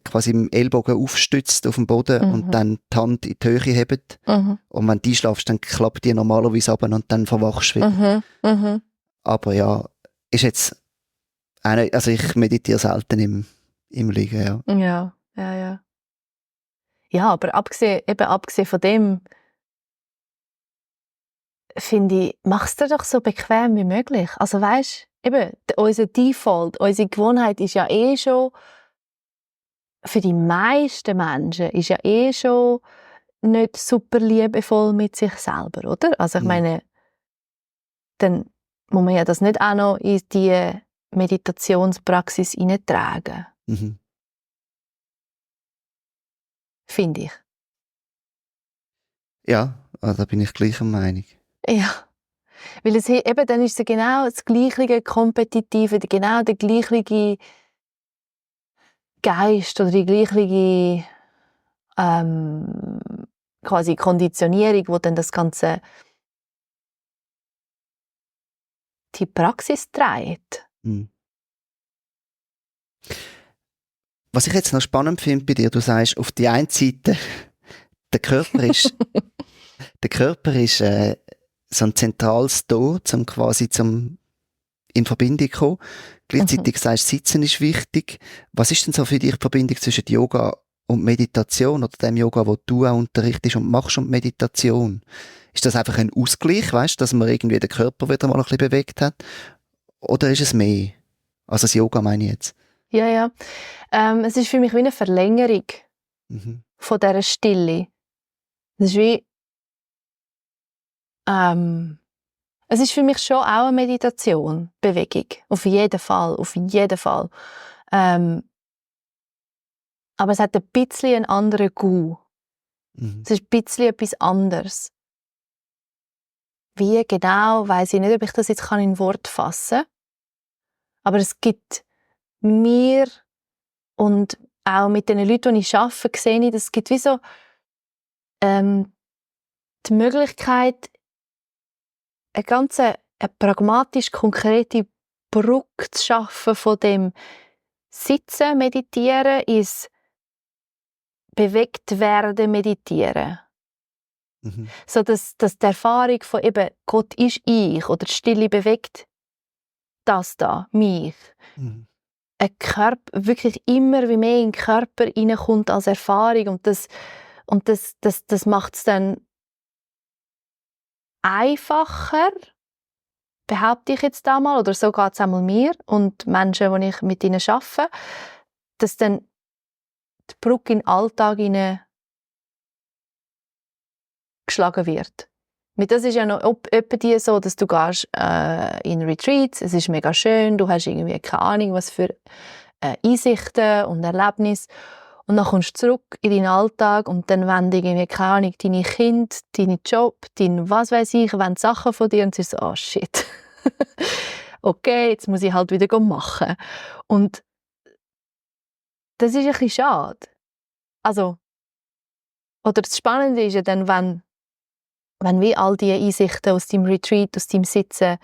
quasi im Ellbogen aufstützt auf dem Boden und dann die Hand in die Höhe hebt. Und wenn du einschläfst, dann klappt die normalerweise ab und dann verwachst du wieder. Aber ja, ist jetzt also ich meditiere selten im Liegen, ja. Ja. Ja, aber abgesehen von dem, finde ich, mach es dir doch so bequem wie möglich. Also weisst, unser Default, unsere Gewohnheit ist ja schon, für die meisten Menschen ist ja schon nicht super liebevoll mit sich selber, oder? Also ich meine, dann muss man ja das nicht auch noch in die Meditationspraxis hineintragen. Finde ich. Ja, da bin ich gleicher Meinung. Ja, weil dann ist es genau das gleiche Kompetitive, genau der gleiche Geist oder die gleiche quasi Konditionierung, wo dann das Ganze die Praxis trägt. Was ich jetzt noch spannend finde bei dir, du sagst, auf die einen Seite, der Körper ist so ein zentrales Tor, zum in Verbindung zu kommen. Gleichzeitig sagst du, Sitzen ist wichtig. Was ist denn so für dich die Verbindung zwischen Yoga und Meditation oder dem Yoga, wo du auch unterrichtest und machst und Meditation? Ist das einfach ein Ausgleich, weißt, dass man irgendwie den Körper wieder mal ein bisschen bewegt hat? Oder ist es mehr? Also das Yoga meine ich jetzt. Ja. Es ist für mich wie eine Verlängerung von dieser Stille. Es ist wie es ist für mich schon auch eine Meditation, Bewegung. Auf jeden Fall. Aber es hat ein bisschen einen anderen Gau. Es ist ein bisschen etwas anderes. Wie genau, weiss ich nicht, ob ich das jetzt in Wort fassen kann. Aber es gibt mir und auch mit den Leuten, die ich arbeite, sehe ich, es gibt wie so die Möglichkeit, eine pragmatisch konkrete Brücke zu schaffen von dem Sitzen, Meditieren ins bewegt werden, Meditieren. So dass die Erfahrung von eben Gott ist ich oder die Stille bewegt das da, mich. Ein Körper wirklich immer wie mehr in den Körper hineinkommt als Erfahrung und das macht es dann einfacher, behaupte ich jetzt einmal, oder so geht es einmal mir und Menschen, die ich mit ihnen arbeite, dass dann die Brücke in den Alltag geschlagen wird. Mit das ist ja noch etwa die so, dass du gehst in Retreats, es ist mega schön, du hast irgendwie keine Ahnung, was für Einsichten und Erlebnisse und dann kommst du zurück in deinen Alltag und dann wollen irgendwie, keine Ahnung, deine Kinder, deinen Job, dein was weiß ich, wollen Sachen von dir und sie so, oh shit, okay, jetzt muss ich halt wieder machen. Und das ist ein bisschen schade. Also, oder das Spannende ist ja dann, wenn wie all diese Einsichten aus deinem Retreat, aus deinem Sitzen,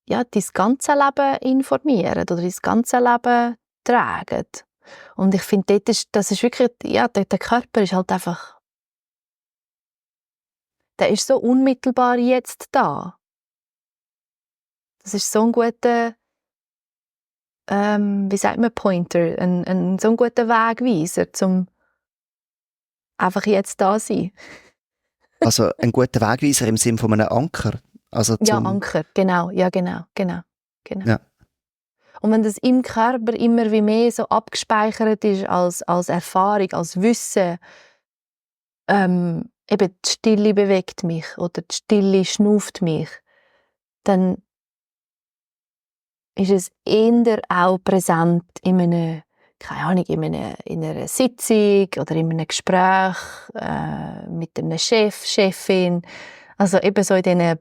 ja, dein ganze Leben informieren oder dein ganze Leben tragen. Und ich finde, das ist wirklich, ja, der Körper ist halt einfach, der ist so unmittelbar jetzt da. Das ist so ein guter, wie sagt man, Pointer, so ein guter Wegweiser, zum einfach jetzt da sein. Also ein guter Wegweiser im Sinne von einem Anker. Also ja, Anker, genau. Ja. Und wenn das im Körper immer wie mehr so abgespeichert ist als Erfahrung, als Wissen, eben die Stille bewegt mich oder die Stille schnauft mich, dann ist es eher auch präsent in einer, keine Ahnung, in einer Sitzung oder in einem Gespräch mit einem Chef, Chefin, also eben so in diesen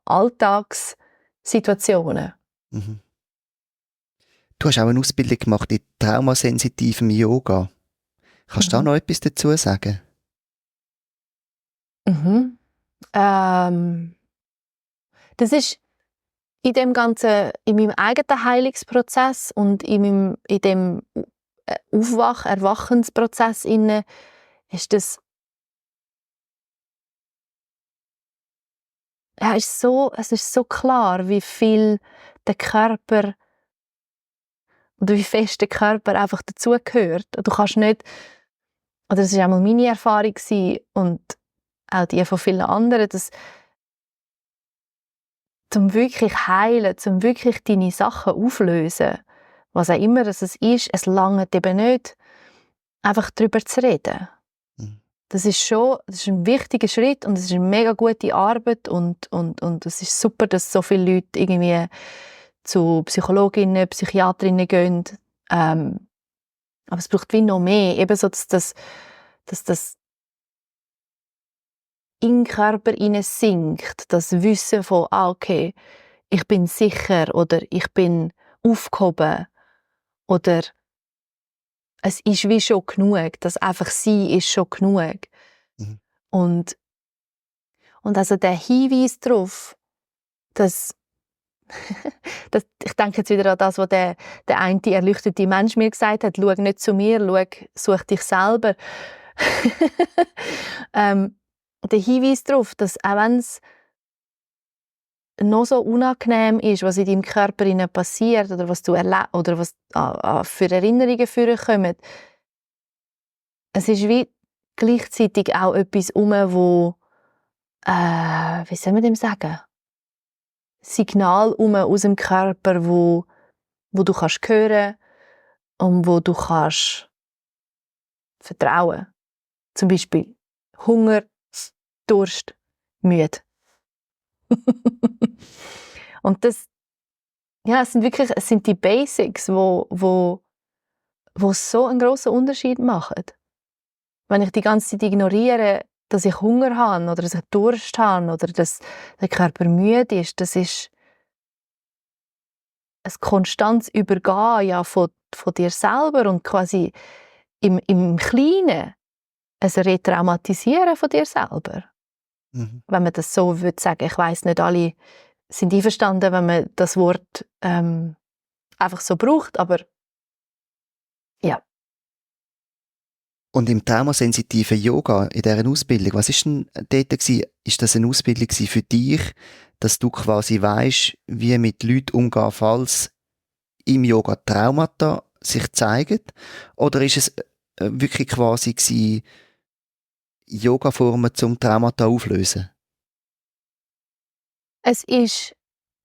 Alltagssituationen. Du hast auch eine Ausbildung gemacht in traumasensitivem Yoga. Kannst du da noch etwas dazu sagen? Mhm. Das ist in dem ganzen, in meinem eigenen Heilungsprozess und in dem Erwachensprozess inne, ist das, ja, es ist so klar, wie viel der Körper oder wie fest der Körper einfach dazugehört. Du kannst nicht, oder das war einmal meine Erfahrung gewesen, und auch die von vielen anderen, dass zum wirklich heilen, zum wirklich deine Sachen auflösen, was auch immer es ist, es langt eben nicht, einfach darüber zu reden. Mhm. Das ist ein wichtiger Schritt und es ist eine mega gute Arbeit und es ist super, dass so viele Leute irgendwie zu Psychologinnen, Psychiaterinnen gehen. Aber es braucht wie noch mehr, eben so, dass das in den Körper hinein sinkt, das Wissen von, okay, ich bin sicher oder ich bin aufgehoben oder es ist wie schon genug, das einfach sein ist schon genug. Mhm. Und also der Hinweis darauf, dass ich denke jetzt wieder an das, was der eine erleuchtete Mensch mir gesagt hat: «Schau nicht zu mir, such dich selber.» Der Hinweis darauf, dass auch wenn es noch so unangenehm ist, was in deinem Körper passiert oder was du erlebst oder was für Erinnerungen vorkommen, es ist wie gleichzeitig auch etwas wo, wie soll man dem sagen? Signal aus dem Körper, wo du kannst hören und wo du kannst vertrauen. Zum Beispiel Hunger, Durst, müde. Und das, ja, es sind die Basics, wo so einen grossen Unterschied machen. Wenn ich die ganze Zeit ignoriere, dass ich Hunger habe oder dass ich Durst habe oder dass der Körper müde ist, das ist ein konstantes Übergehen ja von dir selber und quasi im Kleinen ein Retraumatisieren von dir selber. Mhm. Wenn man das so würde sagen. Ich weiss, nicht alle sind einverstanden, wenn man das Wort einfach so braucht, aber ja. Und im traumasensitiven Yoga, in dieser Ausbildung, was ist denn dort gewesen? Ist das eine Ausbildung gewesen für dich, dass du quasi weisst, wie mit Leuten umgehen, falls im Yoga Traumata sich zeigen? Oder ist es wirklich quasi gewesen, Yoga-Formen zum Traumata auflösen? Es ist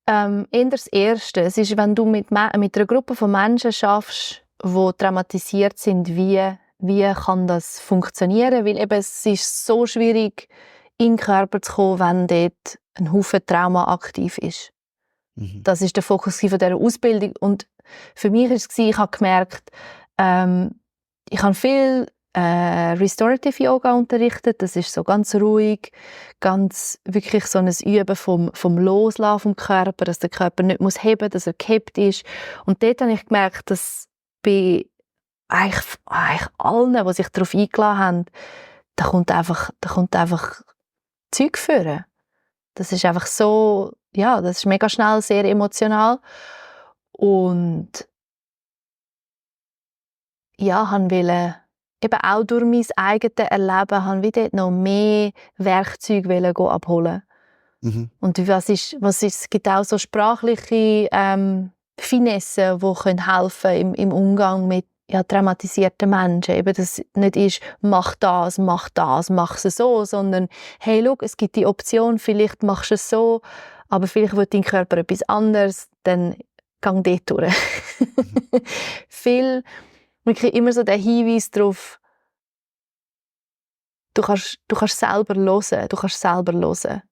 eher das Erste. Es ist, wenn du mit einer Gruppe von Menschen schaffst, die traumatisiert sind, wie kann das funktionieren? Weil eben, es ist so schwierig, in den Körper zu kommen, wenn dort ein Haufen Trauma aktiv ist. Mhm. Das ist der Fokus von dieser Ausbildung. Und für mich war es, ich habe gemerkt, ich habe viel Restorative Yoga unterrichtet. Das ist so ganz ruhig, ganz wirklich so ein Üben vom Loslassen vom Körper, dass der Körper nicht muss heben, dass er gehebt ist. Und dort habe ich gemerkt, dass bei eigentlich allen, die sich darauf eingeladen haben, da kommt einfach Zeug führen. Das ist einfach so, ja, das ist mega schnell sehr emotional. Und ja, wollte eben auch durch mein eigenes Erleben dort noch mehr Werkzeuge abholen. Mhm. Und es gibt auch so sprachliche Finessen, die helfen können im Umgang mit traumatisierten Menschen. Eben, dass es nicht ist, mach das, mach es so, sondern hey, schau, es gibt die Option, vielleicht machst du es so, aber vielleicht will dein Körper etwas anderes, dann gang dort durch. Wirklich immer so der Hinweis darauf, du kannst selber hören.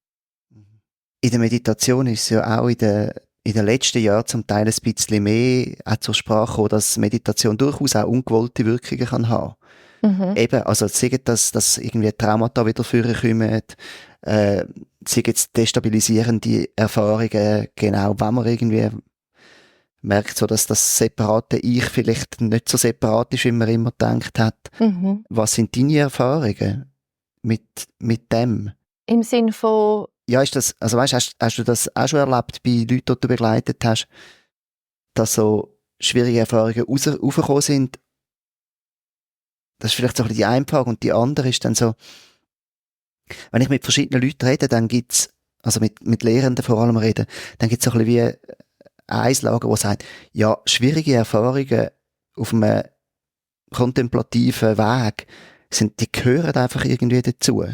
In der Meditation ist es ja auch in den letzten Jahren zum Teil ein bisschen mehr auch zur Sprache gekommen, dass Meditation durchaus auch ungewollte Wirkungen kann haben. Mhm. Eben, also sagen, dass irgendwie Traumata wieder vorkommen, sagen jetzt destabilisierende Erfahrungen, genau, wenn man irgendwie merkt, so, dass das separate Ich vielleicht nicht so separat ist, wie man immer gedacht hat. Mhm. Was sind deine Erfahrungen? mit dem? Im Sinne von... Ja, ist das, also weißt, hast du das auch schon erlebt bei Leuten, die du begleitet hast, dass so schwierige Erfahrungen rausgekommen sind? Das ist vielleicht so ein bisschen die eine Frage. Und die andere ist dann so, wenn ich mit verschiedenen Leuten rede, dann gibt's, also mit Lehrenden vor allem rede, dann gibt's so ein bisschen wie ein Lager, das sagt, ja, schwierige Erfahrungen auf einem kontemplativen Weg die gehören einfach irgendwie dazu.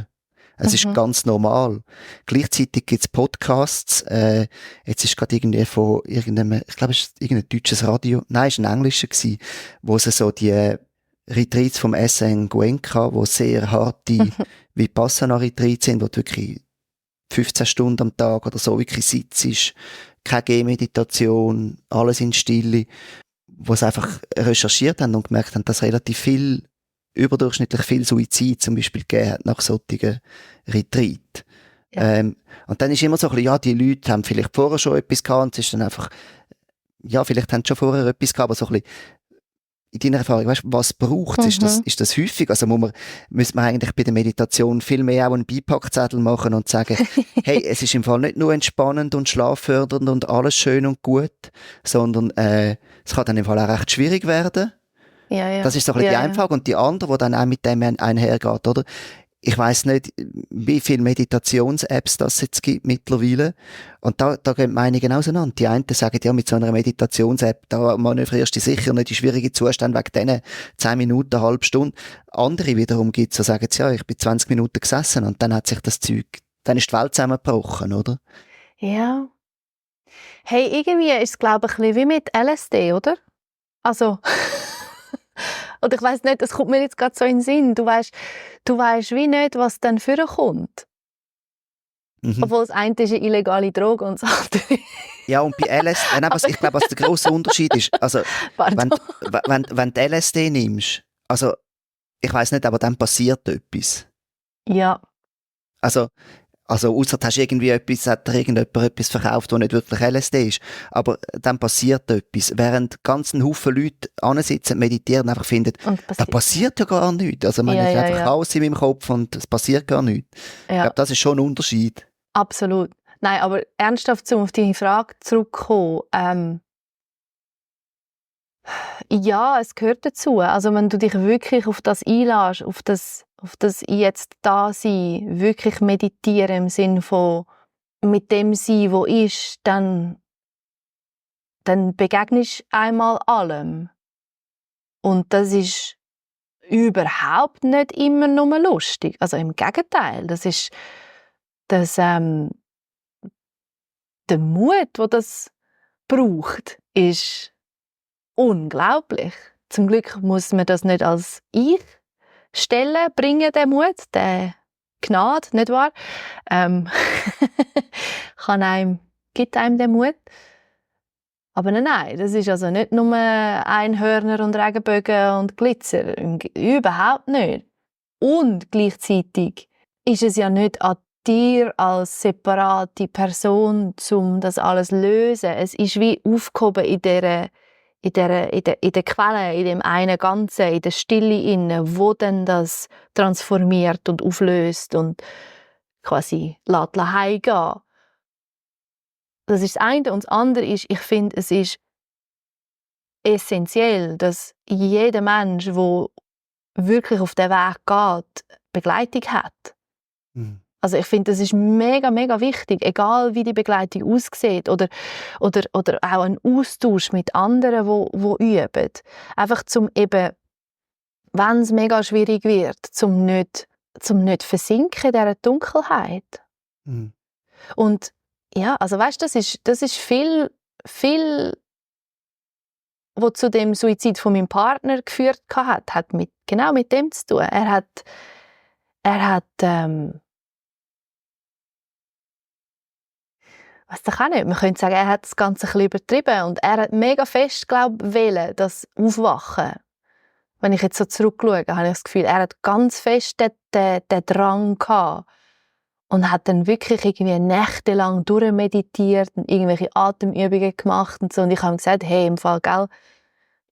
Es ist ganz normal. Gleichzeitig gibt's Podcasts, jetzt ist gerade irgendwie von irgendeinem, ich glaube, es ist irgendein deutsches Radio, nein, es war ein englischer gewesen, wo sie so die Retreats vom SN Cuenca, wo sehr harte Vipassana-Retreats sind, wo du wirklich 15 Stunden am Tag oder so wirklich sitzt, keine Gehmeditation, alles in Stille, wo sie einfach recherchiert haben und gemerkt haben, dass relativ viel, überdurchschnittlich viel Suizid zum Beispiel gegeben hat nach solchen Retreat. Ja. Und dann ist immer so ein bisschen, ja, die Leute haben vielleicht vorher schon etwas gehabt und es ist dann einfach, ja, vielleicht haben sie schon vorher etwas gehabt, aber so ein bisschen in deiner Erfahrung, weißt, was braucht es? Ist das häufig? Also müsste man eigentlich bei der Meditation viel mehr auch einen Beipackzettel machen und sagen, hey, es ist im Fall nicht nur entspannend und schlaffördernd und alles schön und gut, sondern es kann dann im Fall auch recht schwierig werden. Ja. Das ist so ein bisschen die eine Frage. Und die andere, die dann auch mit dem einhergeht, oder? Ich weiss nicht, wie viele Meditations-Apps das jetzt gibt mittlerweile. Und da gehen die Meinungen auseinander. Die einen sagen, ja, mit so einer Meditations-App, da manövrierst du sicher nicht in schwierige Zustände wegen diesen 10 Minuten, eine halbe Stunde. Andere wiederum gibt's, so sagen sie, ja, ich bin 20 Minuten gesessen und dann hat sich das Zeug, dann ist die Welt zusammengebrochen, oder? Ja. Hey, irgendwie ist es, glaube ich, ein bisschen wie mit LSD, oder? Also... Oder ich weiss nicht, es kommt mir jetzt gerade so in den Sinn. Du weisst wie nicht, was dann vorkommt. Obwohl das eine ist eine illegale Droge und das andere... Ja, und bei LSD, ich glaube, was der grosse Unterschied ist, also, wenn du LSD nimmst, also, ich weiss nicht, aber dann passiert etwas. Ja. Also ausser du hast irgendwie hat dir irgendjemand etwas verkauft, das nicht wirklich LSD ist. Aber dann passiert etwas. Während ganz ein Haufen Leute ansitzen, meditieren und einfach finden, da passiert ja gar nichts. Also, ich habe einfach Chaos in meinem Kopf und es passiert gar nichts. Ja. Ich glaube, das ist schon ein Unterschied. Absolut. Nein, aber ernsthaft, um auf deine Frage zurückzukommen, ja, es gehört dazu. Also, wenn du dich wirklich auf das einlässt, auf das jetzt da sein, wirklich meditieren im Sinne von mit dem Sein, wo ist, dann begegnest du einmal allem. Und das ist überhaupt nicht immer nur lustig. Also im Gegenteil, der Mut, den das braucht, ist unglaublich. Zum Glück muss man das nicht als ich stellen, bringen, den Mut, der Gnade, nicht wahr? Gibt einem den Mut. Aber nein, das ist also nicht nur Einhörner und Regenbögen und Glitzer. Überhaupt nicht. Und gleichzeitig ist es ja nicht an dir als separate Person, um das alles zu lösen. Es ist wie aufgehoben in der Quelle, in dem einen Ganzen, in der Stille inne, wo dann das transformiert und auflöst und quasi lässt heimgehen. Das ist das eine. Und das andere ist, ich finde, es ist essentiell, dass jeder Mensch, der wirklich auf den Weg geht, Begleitung hat. Mhm. Also ich finde, das ist mega, mega wichtig, egal wie die Begleitung aussieht oder auch ein Austausch mit anderen, die üben. Einfach zum eben, wenn es mega schwierig wird, zum nicht versinken in dieser Dunkelheit. Mhm. Und ja, also weißt, das ist viel, was zu dem Suizid von meinem Partner geführt hat genau mit dem zu tun. Er hat weiss ich auch nicht, man könnte sagen, er hat das Ganze ein bisschen übertrieben und er hat mega fest, wollen, das Aufwachen. Wenn ich jetzt so zurückschaue, habe ich das Gefühl, er hat ganz fest den Drang gehabt und hat dann wirklich irgendwie nächtelang durchmeditiert und irgendwelche Atemübungen gemacht und so. Und ich habe ihm gesagt, hey, im Fall, gell,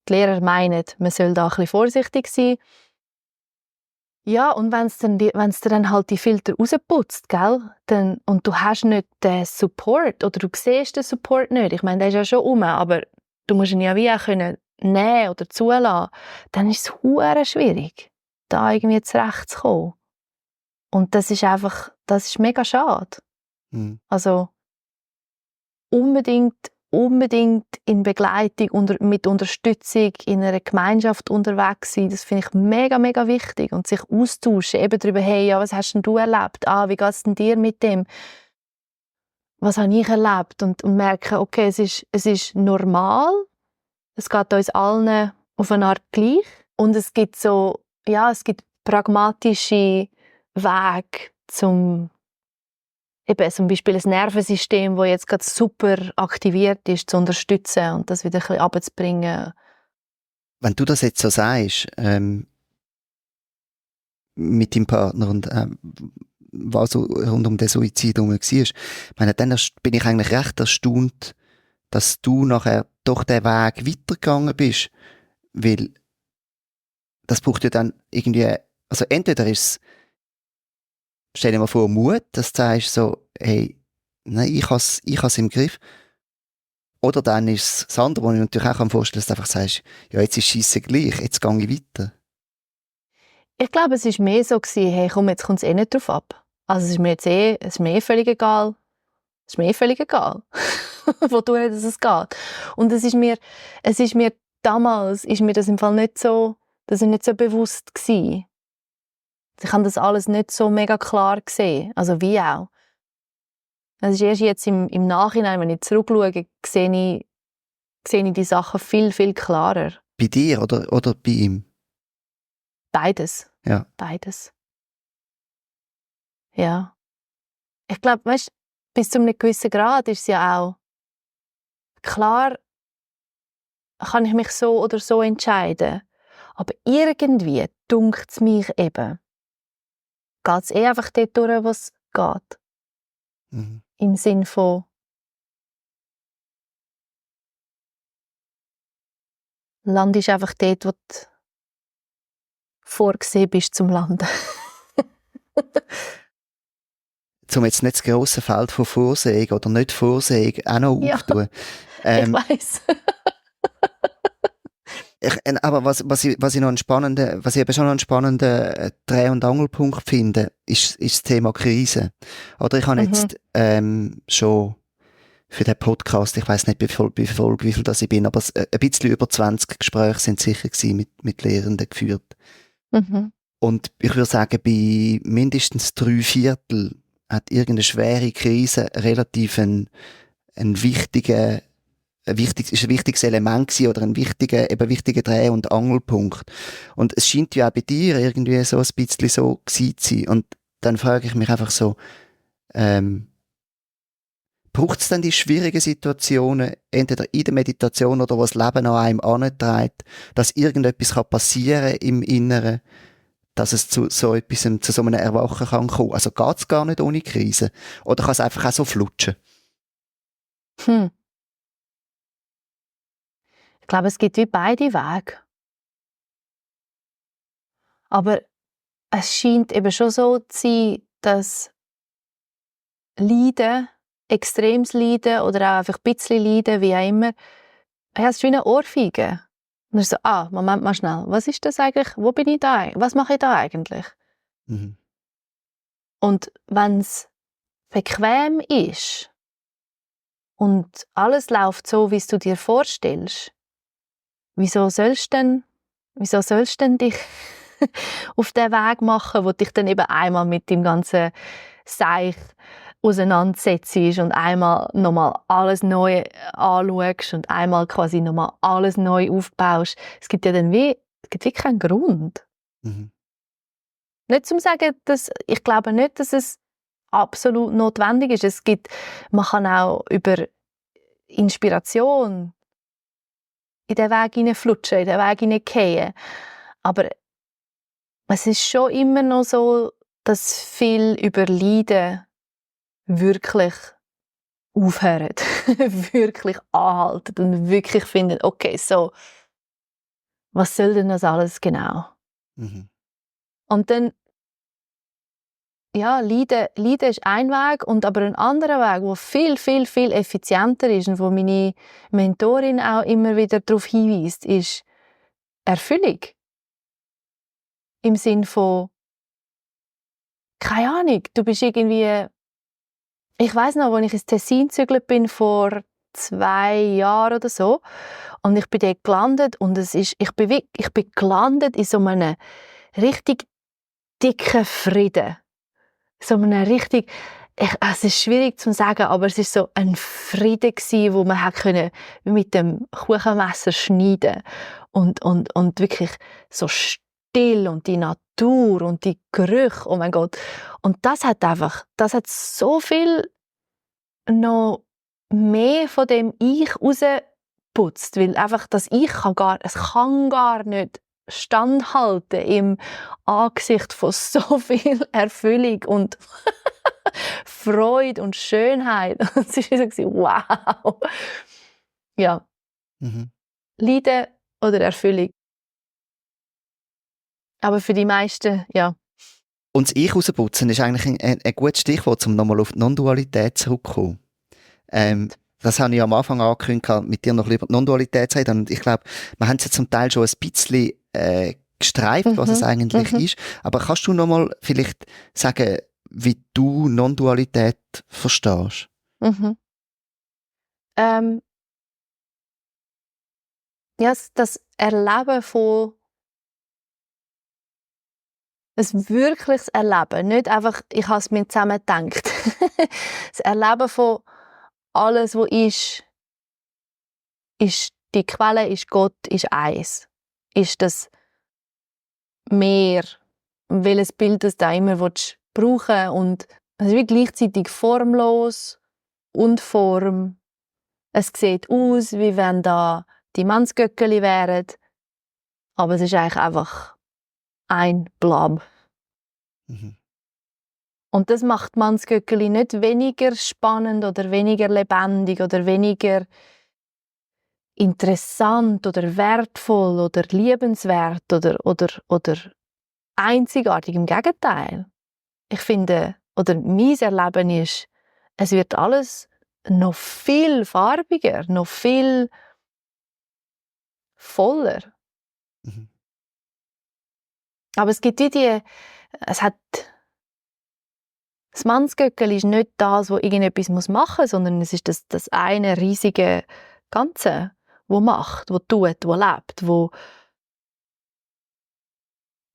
die Lehrer meinen, man soll da ein bisschen vorsichtig sein. Ja, und wenn's dir dann halt die Filter rausputzt, gell, und du hast nicht den Support oder du siehst den Support nicht, ich meine, der ist ja schon rum, aber du musst ihn ja wie auch können nehmen oder zulassen, dann ist es hure schwierig, da irgendwie zurechtzukommen. Und das ist mega schade. Mhm. Also unbedingt in Begleitung, mit Unterstützung in einer Gemeinschaft unterwegs sein, das finde ich mega, mega wichtig. Und sich austauschen, eben darüber, hey, ja, was hast denn du erlebt? Wie geht es denn dir mit dem? Was habe ich erlebt? Und merken, okay, es ist normal, es geht uns allen auf eine Art gleich. Und es gibt pragmatische Wege, eben zum Beispiel ein Nervensystem, das jetzt gerade super aktiviert ist, zu unterstützen und das wieder ein bisschen runterzubringen. Wenn du das jetzt so sagst, mit deinem Partner und was so rund um den Suizid herum war, ich meine, dann bin ich eigentlich recht erstaunt, dass du nachher doch den Weg weitergegangen bist, weil das braucht ja dann irgendwie, also entweder ist es, stell dir mal vor, Mut, dass du sagst so, hey, nein, ich has im Griff. Oder dann ist es das andere, wo ich natürlich auch vorstellen kann, dass du einfach sagst, ja, jetzt ist Scheisse gleich, jetzt gehe ich weiter. Ich glaube, es war mehr so, hey, komm, jetzt kommt es nicht drauf ab. Also es ist mir völlig egal. Es ist mir völlig egal, wodurch es geht. Und es ist mir damals, ist mir das im Fall nicht so bewusst gewesen. Ich habe das alles nicht so mega klar gesehen. Also wie auch. Es ist erst jetzt im Nachhinein, wenn ich zurückschaue, sehe ich die Sachen viel, viel klarer. Bei dir oder bei ihm? Beides. Ja. Beides. Ja. Ich glaube, weißt, bis zu einem gewissen Grad ist es ja auch klar, kann ich mich so oder so entscheiden. Aber irgendwie dunkt es mich eben, geht es einfach dort durch, was geht. Mhm. Im Sinn von landest einfach dort, wo du vorgesehen bist zum Landen. Um jetzt nicht das grosse Feld von Vorsehung oder nicht Vorsehung auch noch Ja, aufzutun. ich weiss. Aber was ich eben schon einen spannenden Dreh- und Angelpunkt finde, ist das Thema Krise. Oder ich habe jetzt schon für den Podcast, ich weiß nicht, wie viel das ich bin, aber ein bisschen über 20 Gespräche sind sicher gewesen, mit Lehrenden geführt. Mhm. Und ich würde sagen, bei mindestens 3/4 hat irgendeine schwere Krise relativ ein wichtiges Element gewesen oder ein wichtiger Dreh- und Angelpunkt. Und es scheint ja auch bei dir irgendwie so ein bisschen so gewesen zu sein. Und dann frage ich mich einfach so, braucht es denn die schwierigen Situationen, entweder in der Meditation oder was das Leben an einem antreibt, dass irgendetwas passieren kann im Inneren, dass es zu so einem Erwachen kann kommen? Also geht es gar nicht ohne Krise? Oder kann es einfach auch so flutschen? Ich glaube, es gibt wie beide Wege. Aber es scheint eben schon so zu sein, dass Leiden, extremes Leiden oder auch einfach ein bisschen Leiden, wie auch immer, ja, es ist wie eine Ohrfeige. Und dann ist so, Moment mal schnell, was ist das eigentlich? Wo bin ich da? Was mache ich da eigentlich? Mhm. Und wenn es bequem ist und alles läuft so, wie es du dir vorstellst, wieso sollst du denn dich auf den Weg machen, wo dich dann eben einmal mit dem ganzen Seich auseinandersetzt und einmal nochmal alles neu anschaust und einmal quasi nochmal alles neu aufbaust. Es gibt wie keinen Grund. Mhm. Nicht zum sagen, ich glaube nicht, dass es absolut notwendig ist. Man kann auch über Inspiration in den Weg hineinflutschen, in den Weg hineingehen. Aber es ist schon immer noch so, dass viel über Leiden wirklich aufhören, wirklich anhalten und wirklich finden, okay, so, was soll denn das alles genau? Mhm. Und dann, ja, Leiden ist ein Weg, und aber ein anderer Weg, der viel, viel, viel effizienter ist und wo meine Mentorin auch immer wieder darauf hinweist, ist Erfüllung. Im Sinn von, keine Ahnung, du bist irgendwie, ich weiss noch, als ich ins Tessin gezügelt bin, vor 2 Jahren oder so, und ich bin dort gelandet, und ich bin gelandet in so einem richtig dicken Frieden. So einem richtig, es ist schwierig zu sagen, aber es ist so ein Frieden gsi, wo man mit dem Kuchenmesser schneiden und wirklich so still, und die Natur und die Gerüche, oh mein Gott. Und das hat so viel noch mehr von dem Ich rausputzt, weil einfach das Ich es kann gar nicht standhalten im Angesicht von so viel Erfüllung und Freude und Schönheit. Es war so, wow. Ja. Mhm. Leiden oder Erfüllung. Aber für die meisten, ja. Und das Ich rausputzen ist eigentlich ein gutes Stichwort, um nochmal auf die Non-Dualität zurückzukommen. Das habe ich am Anfang angekündigt, mit dir noch über die Non-Dualität zu reden. Und ich glaube, wir haben es ja zum Teil schon ein bisschen gestreift, was es eigentlich ist. Aber kannst du nochmal vielleicht sagen, wie du Non-Dualität verstehst? Mhm. Ja, das Erleben von ein wirkliches Erleben, nicht einfach, ich habe es mir zusammen gedacht. Das Erleben von alles, was ist die Quelle, ist Gott, ist eins. Ist das Meer, welches Bild das da immer brauchen willst. Und es ist wie gleichzeitig formlos und Form. Es sieht aus, wie wenn da die Mannsgöckeli wären, aber es ist eigentlich einfach ein Blob. Mhm. Und das macht Mannsgöckeli nicht weniger spannend oder weniger lebendig oder weniger interessant oder wertvoll oder liebenswert oder einzigartig. Im Gegenteil. Ich finde, oder mein Erleben ist, es wird alles noch viel farbiger, noch viel voller. Mhm. Aber es gibt das Mannsgöckeli ist nicht das, wo irgendetwas machen muss, sondern es ist das eine riesige Ganze, wo macht, wo tut, wo lebt, wo.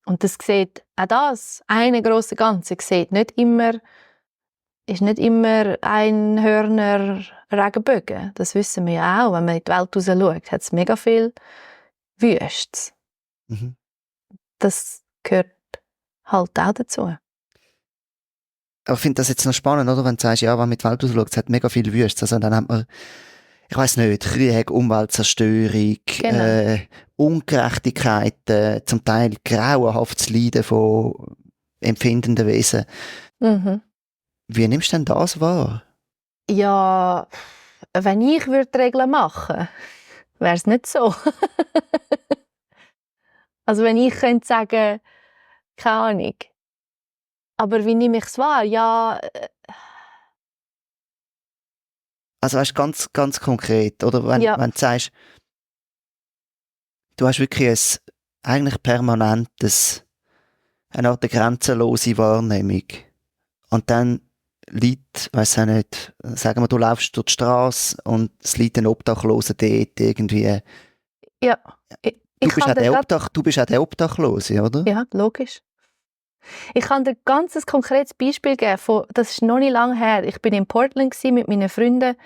Und das sieht, auch das eine große Ganze sieht ist nicht immer ein Hörner Regenbogen. Das wissen wir ja auch, wenn man in die Welt raus schaut, hat es mega viel Wüstes. Mhm. Das gehört halt auch dazu. Aber ich finde das jetzt noch spannend, oder? Wenn du sagst, ja, wenn man mit die Welt rausschaut, es hat mega viel Wüstes. Also dann hat man, ich weiss nicht, Krieg, Umweltzerstörung, Genau. Ungerechtigkeiten, zum Teil grauenhaftes Leiden von empfindenden Wesen. Mhm. Wie nimmst du denn das wahr? Ja, wenn ich die Regeln machen würde, wäre es nicht so. Also wenn ich könnte sagen, keine Ahnung. Aber wie nehme ich es wahr? Ja, Also weißt, ganz, ganz konkret, oder? Wenn ja. du sagst, du hast wirklich eigentlich permanentes, eine Art grenzenlose Wahrnehmung. Und dann liegt, weiss auch nicht, sagen wir, du laufst durch die Straße und es liegt ein Obdachloser dort irgendwie. Ja. Du bist auch der Obdachlose, oder? Ja, logisch. Ich kann dir ein ganz konkretes Beispiel geben. Das ist noch nicht lange her. Ich bin in Portland mit meinen Freunden.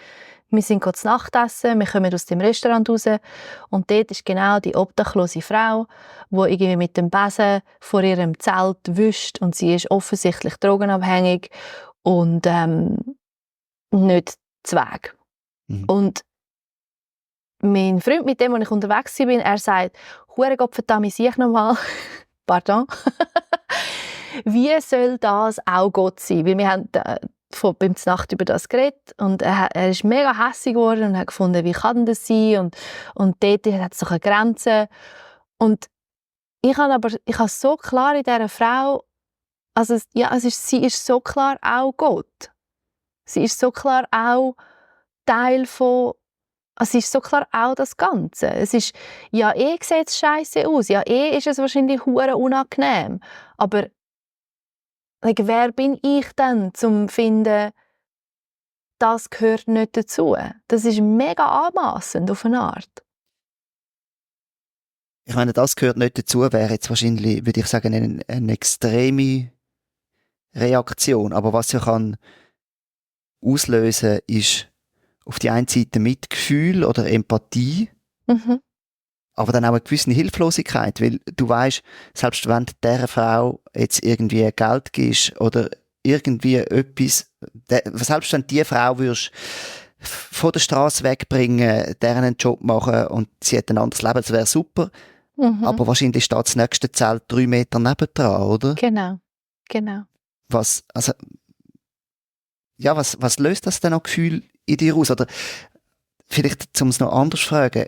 Wir sind zu Nacht essen, wir kommen aus dem Restaurant raus und dort ist genau die obdachlose Frau, die irgendwie mit dem Besen vor ihrem Zelt wischt, und sie ist offensichtlich drogenabhängig und nicht Zweig. Mhm. Und mein Freund, mit dem ich unterwegs bin, er sagt, «Hure Gott verdammt, ich nochmal, pardon, wie soll das auch Gott sein?» Weil wir haben beim Nacht über das geredet und er ist mega hässig geworden und hat gefunden, wie kann das sein, und dort hat es doch eine Grenze. Und ich habe so klar in dieser Frau, also sie ist so klar auch Gott. Sie ist so klar auch Teil von, also sie ist so klar auch das Ganze. Es ist, ja sieht es scheisse aus, ja ist es wahrscheinlich hure unangenehm, aber wer bin ich denn, zum zu finden, das gehört nicht dazu? Das ist mega anmassend auf eine Art. Ich meine, das gehört nicht dazu, wäre jetzt wahrscheinlich, würde ich sagen, eine extreme Reaktion. Aber was ja kann auslösen, ist auf die einen Seite Mitgefühl oder Empathie, Mhm. aber dann auch eine gewisse Hilflosigkeit, weil du weißt, selbst wenn du dieser Frau jetzt irgendwie Geld gibst oder irgendwie etwas, selbst wenn die Frau würdest von der Straße wegbringen, deren einen Job machen und sie hat ein anderes Leben, das wäre super, aber wahrscheinlich steht das nächste Zelt 3 Meter nebendran, oder? Genau. Was löst das denn an Gefühl in dir aus? Oder vielleicht, um es noch anders zu fragen,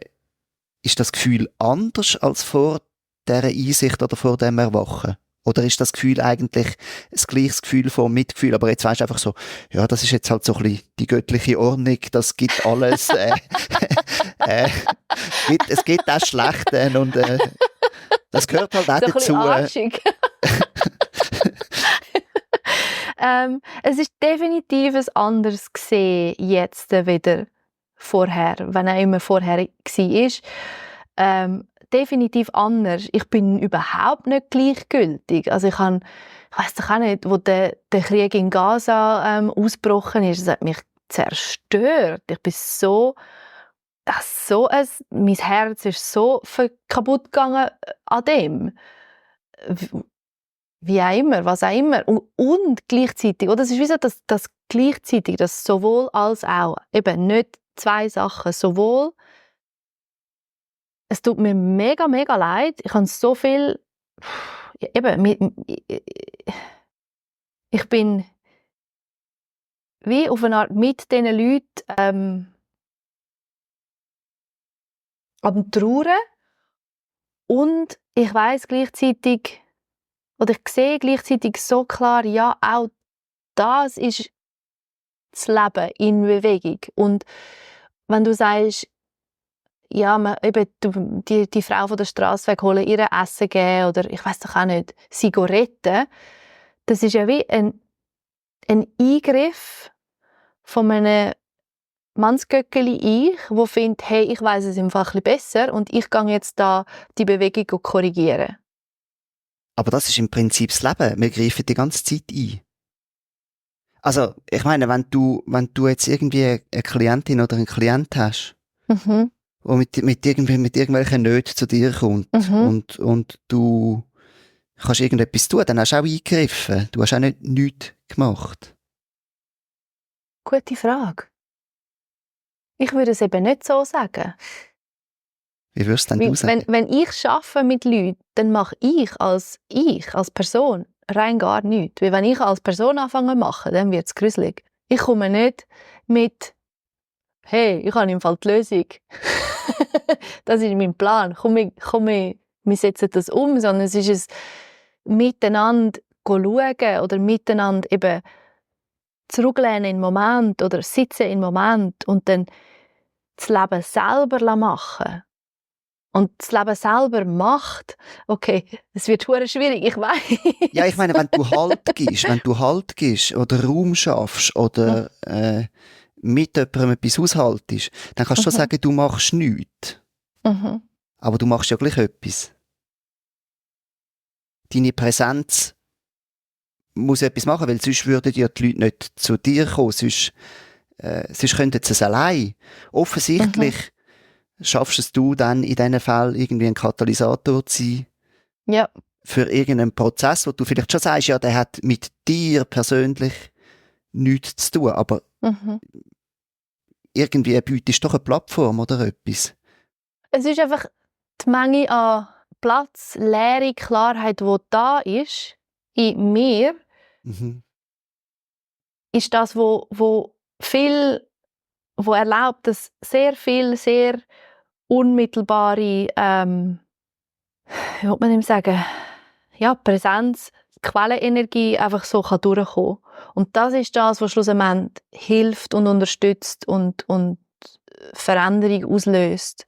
ist das Gefühl anders als vor dieser Einsicht oder vor dem Erwachen? Oder ist das Gefühl eigentlich das gleiche Gefühl von Mitgefühl? Aber jetzt weisst du einfach so, ja, das ist jetzt halt so ein bisschen die göttliche Ordnung, das gibt alles. Es gibt auch Schlechten und das gehört halt auch So ein dazu. bisschen es ist definitiv ein anderes gesehen jetzt wieder vorher, wenn er immer vorher war. Definitiv anders. Ich bin überhaupt nicht gleichgültig. Also ich weiss doch auch nicht, wo der Krieg in Gaza ausgebrochen ist, das hat mich zerstört. Ich bin mein Herz ist so kaputt gegangen an dem. Wie auch immer, was auch immer. Und gleichzeitig, oder? Es ist wie so, das gleichzeitig, das sowohl als auch. Eben nicht zwei Sachen. Sowohl, es tut mir mega, mega leid. Ich habe so viel, eben, ich bin wie auf eine Art mit diesen Leuten am Trauern. Und ich weiss gleichzeitig, oder ich sehe gleichzeitig so klar, ja, auch das ist das Leben in Bewegung. Und wenn du sagst, ja, die Frau von der Straße wegholen, ihr Essen geben oder ich weiß doch auch nicht, Zigaretten, das ist ja wie ein Eingriff von einem Mannsgöckeli wo findet, hey, ich weiß es im Fall ein bisschen besser und ich gehe jetzt da die Bewegung korrigieren. Aber das ist im Prinzip das Leben. Wir greifen die ganze Zeit ein. Also, ich meine, wenn du jetzt irgendwie eine Klientin oder einen Klient hast, Mhm. der mit irgendwelchen Nöten zu dir kommt und du kannst irgendetwas tun, dann hast du auch eingegriffen. Du hast auch nicht nichts gemacht. Gute Frage. Ich würde es eben nicht so sagen. Wie würdest denn du sagen? Wenn ich arbeite mit Leuten, dann mache ich als Person rein gar nichts. Weil wenn ich als Person anfange zu machen, dann wird es gruselig. Ich komme nicht mit «Hey, ich habe im Fall die Lösung. Das ist mein Plan. Komm, wir setzen das um.» Sondern es ist ein Miteinander schauen oder miteinander eben zurücklehnen in den Moment oder sitzen in den Moment und dann das Leben selber machen. Und das Leben selber macht, okay, es wird hure schwierig, ich weiß. Ja, ich meine, wenn du Halt gibst oder Raum schaffst oder mit jemandem etwas aushaltest, dann kannst du schon sagen, du machst nichts. Mhm. Aber du machst ja gleich etwas. Deine Präsenz muss etwas machen, weil sonst würden ja die Leute nicht zu dir kommen, sonst könnten sie es allein. Offensichtlich schaffst du dann in diesen Fällen irgendwie ein Katalysator zu sein. Ja. Für irgendeinen Prozess, wo du vielleicht schon sagst, ja, der hat mit dir persönlich nichts zu tun, aber irgendwie bietest du doch eine Plattform oder etwas. Es ist einfach die Menge an Platz, Leere, Klarheit, die da ist, in mir, ist das, wo erlaubt, dass sehr viel, sehr unmittelbare wie will man dem sagen, ja, Präsenz, Quellenenergie einfach so kann durchkommen. Und das ist das, was schlussendlich hilft und unterstützt und Veränderung auslöst.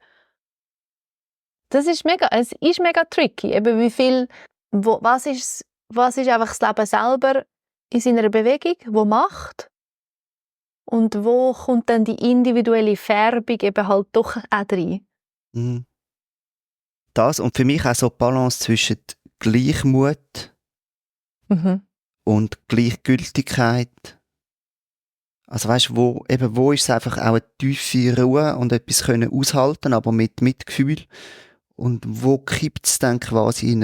Es ist mega tricky, eben wie viel, was ist einfach das Leben selber in seiner Bewegung, wo macht und wo kommt dann die individuelle Färbung eben halt doch auch rein. Mhm. Das und für mich auch so die Balance zwischen Gleichmut und Gleichgültigkeit. Also weißt du, wo ist es einfach auch eine tiefe Ruhe und etwas können aushalten, aber mit Mitgefühl. Und wo kippt es dann quasi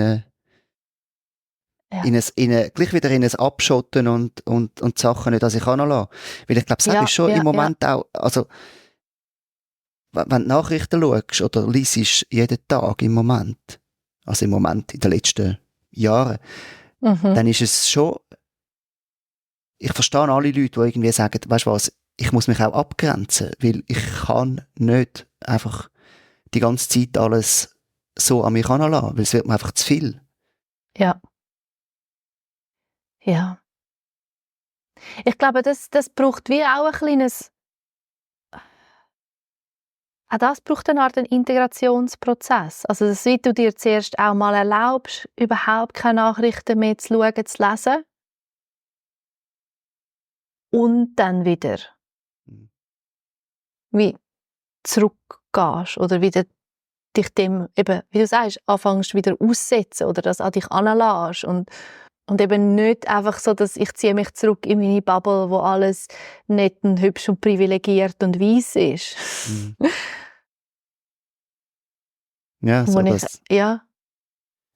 gleich wieder in ein Abschotten und die Sachen nicht an sich heranlassen. Weil ich glaube, das ist schon im Moment auch, also wenn du Nachrichten schaust oder liest jeden Tag im Moment, also im Moment in den letzten Jahren, dann ist es schon, ich verstehe alle Leute, die irgendwie sagen, weißt du was, ich muss mich auch abgrenzen, weil ich kann nicht einfach die ganze Zeit alles so an mich heranlassen, weil es wird mir einfach zu viel. Ja. Ja. Ich glaube, das braucht wie auch ein kleines, auch das braucht eine Art Integrationsprozess. Also, dass du dir zuerst auch mal erlaubst, überhaupt keine Nachrichten mehr zu schauen, zu lesen. Und dann wieder wie zurückgehst oder wieder dich dem, eben, wie du sagst, anfängst wieder aussetzen oder das an dich heranlässt und eben nicht einfach so, dass ich ziehe mich zurück in meine Bubble, wo alles nett und hübsch und privilegiert und weiss ist. Ja, so das ja.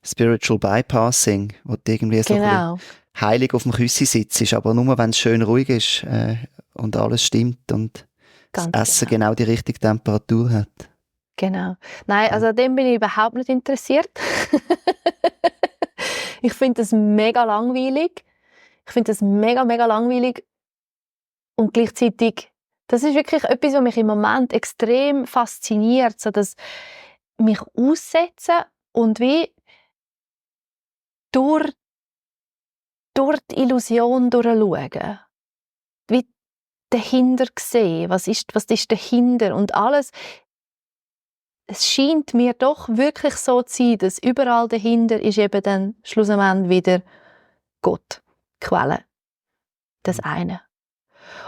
Spiritual Bypassing, wo du irgendwie so ein bisschen heilig auf dem Küssi sitzt, aber nur, wenn es schön ruhig ist und alles stimmt und das Essen genau die richtige Temperatur hat. Genau. Nein, also an dem bin ich überhaupt nicht interessiert. Ich finde das mega langweilig. Ich finde das mega, mega langweilig. Und gleichzeitig, das ist wirklich etwas, was mich im Moment extrem fasziniert, so dass mich aussetzen und wie durch die Illusion durchschauen. Wie dahinter sehen, was ist dahinter und alles. Es scheint mir doch wirklich so zu sein, dass überall dahinter ist eben dann schlussendlich wieder Gott, Quelle, das eine.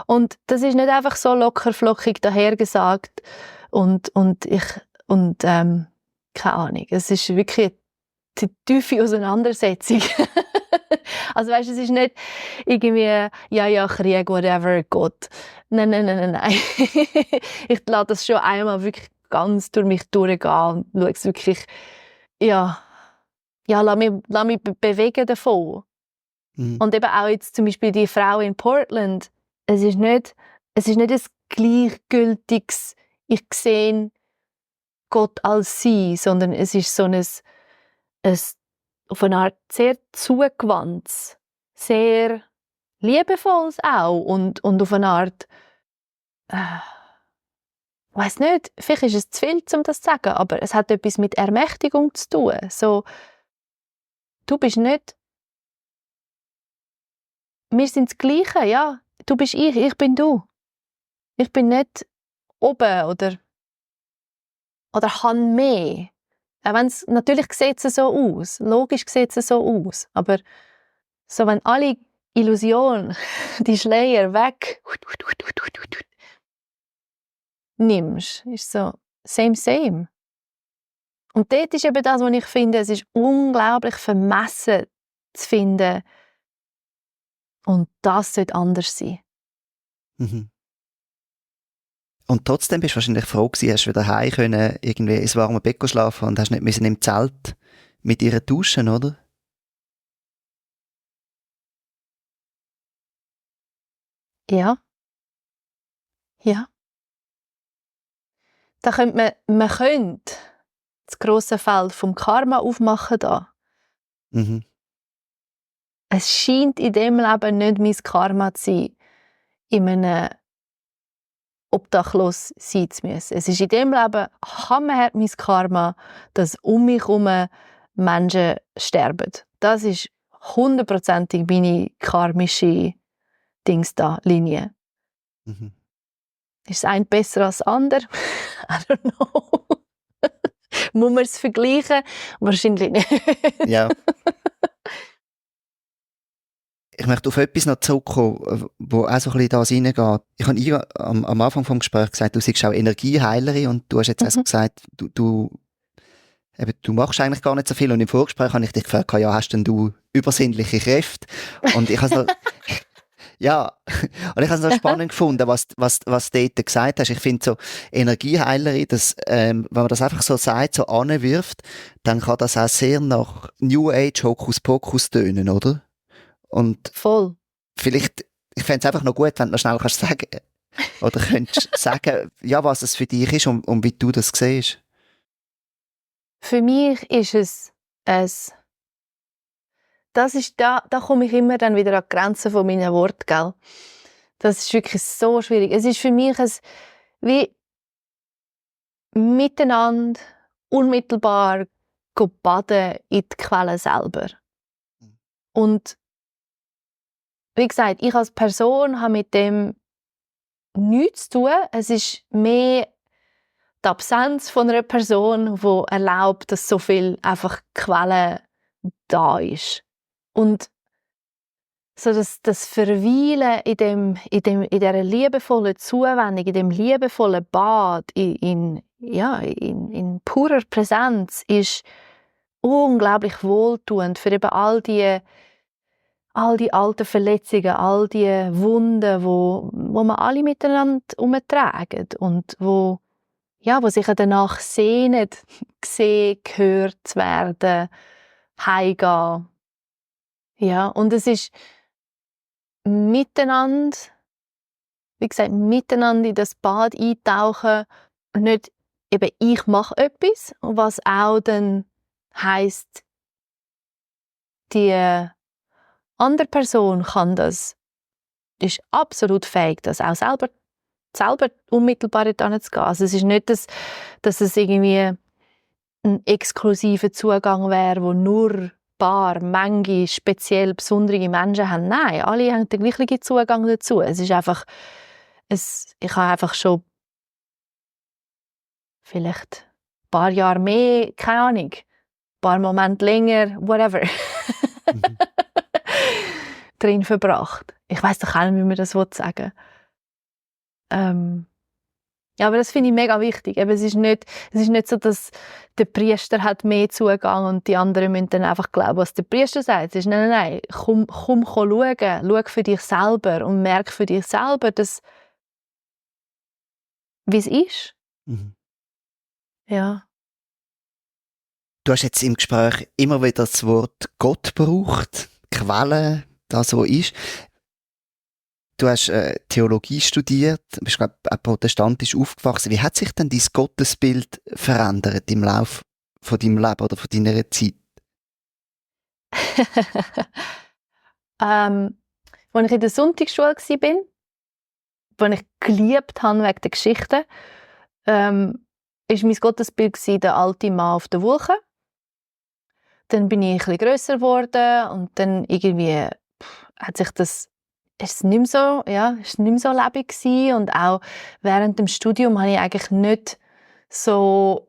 Und das ist nicht einfach so lockerflockig dahergesagt und keine Ahnung. Es ist wirklich die tiefe Auseinandersetzung. Also weißt, es ist nicht irgendwie ja Krieg, whatever, Gott. Nein. Ich lasse das schon einmal wirklich ganz durch mich durchgehen und schaue es wirklich, lass mich bewegen davon. Und eben auch jetzt zum Beispiel die Frau in Portland, es ist nicht ein gleichgültiges, ich sehe Gott als sie, sondern es ist so ein auf eine Art sehr zugewandtes, sehr liebevolles auch und auf eine Art, ich weiss nicht, vielleicht ist es zu viel, um das zu sagen, aber es hat etwas mit Ermächtigung zu tun. So, du bist nicht, wir sind das Gleiche, ja. Du bist ich bin du. Ich bin nicht oben oder kann mehr. Natürlich sieht es so aus, logisch sieht es so aus, aber so, wenn alle Illusionen, die Schleier weg nimmst, ist so same. Und dort ist eben das, was ich finde, es ist unglaublich vermessen zu finden und das sollte anders sein. Mhm. Und trotzdem bist du wahrscheinlich froh gewesen, hast du wieder heim können, irgendwie ins warme Bett schlafen und hast nicht müssen im Zelt mit ihr duschen, oder? Ja. Da könnte man könnte das grosse Feld vom Karma aufmachen da. Es scheint in dem Leben nicht mein Karma zu sein, in einem obdachlos sein zu müssen. Es ist in dem Leben hammerhart mein Karma, dass um mich herum Menschen sterben. Das ist 100%ig meine karmische Linie. Mhm. Ist das eine besser als das andere? I don't know. Muss man es vergleichen? Wahrscheinlich nicht. Ja. Ich möchte auf etwas noch zurückkommen, wo auch so ein bisschen das reingeht. Ich habe ihr am Anfang des Gesprächs gesagt, du bist auch Energieheilerin und du hast jetzt also gesagt, du machst eigentlich gar nicht so viel. Und im Vorgespräch habe ich dich gefragt, ja, hast denn du übersinnliche Kräfte? Und ich habe ja, und ich habe es noch spannend gefunden, was du dort gesagt hast. Ich finde so, Energieheilerin, wenn man das einfach so sagt, so anwirft, dann kann das auch sehr nach New Age Hokuspokus tönen, oder? Und voll. vielleicht, ich fände es einfach noch gut, wenn du noch schnell kannst sagen, oder könntest sagen, ja, was es für dich ist und wie du das siehst. Für mich ist es da komme ich immer dann wieder an die Grenzen von meinen Worten, gell? Das ist wirklich so schwierig. Es ist für mich wie miteinander, unmittelbar baden in die Quelle selber. Und wie gesagt, ich als Person habe mit dem nichts zu tun. Es ist mehr die Absenz von einer Person, die erlaubt, dass so viel einfach Quelle da ist. Und so das Verweilen in dieser liebevollen Zuwendung, in dem liebevollen Bad, in purer Präsenz, ist unglaublich wohltuend für eben all die alten Verletzungen, all die Wunden, wo wir alle miteinander umtragen und wo sich danach sehnen, gesehen, gehört zu werden, heimgehen. Ja, und es ist miteinander, wie gesagt, miteinander in das Bad eintauchen und nicht eben ich mache etwas, was auch dann heisst, die andere Person kann das, ist absolut fähig, das auch selber unmittelbar dorthin zu gehen. Also es ist nicht, dass es irgendwie ein exklusiver Zugang wäre, wo nur manche speziell besondere Menschen haben. Nein, alle haben den gleichen Zugang dazu. Es ist einfach, ich habe einfach schon vielleicht ein paar Jahre mehr, keine Ahnung, ein paar Momente länger, whatever, drin verbracht. Ich weiss doch auch nicht, wie man das sagen will. Ja, aber das finde ich mega wichtig. Eben, es ist nicht so, dass der Priester hat mehr Zugang und die anderen müssen dann einfach glauben, was der Priester sagt. Es ist nein. Komm schauen. Schau für dich selber und merk für dich selber, wie es ist. Mhm. Ja. Du hast jetzt im Gespräch immer wieder das Wort Gott gebraucht, Quelle, das, was ist. Du hast Theologie studiert, bist, glaube ich, auch protestantisch aufgewachsen. Wie hat sich denn dein Gottesbild verändert im Laufe von deinem Leben oder von deiner Zeit? Als ich in der Sonntagsschule war, als ich geliebt habe wegen der Geschichte, war mein Gottesbild der alte Mann auf der Wolke. Dann bin ich ein bisschen grösser geworden und dann irgendwie hat sich das ist es nicht mehr so lebendig gewesen. Und auch während dem Studium habe ich eigentlich nicht so,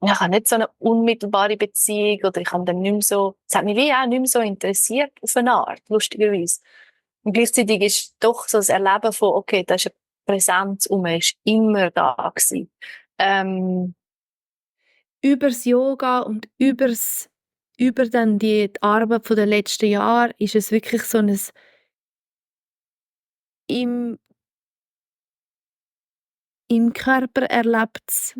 ich habe nicht so eine unmittelbare Beziehung oder ich habe dann nicht mehr so, es hat mich wie auch nicht mehr so interessiert auf eine Art, lustigerweise. Und gleichzeitig ist doch so das Erleben von, okay, da ist eine Präsenz ist immer da gewesen. Über das Yoga und über dann die Arbeit der letzten Jahre ist es wirklich so ein im Körper erlebtes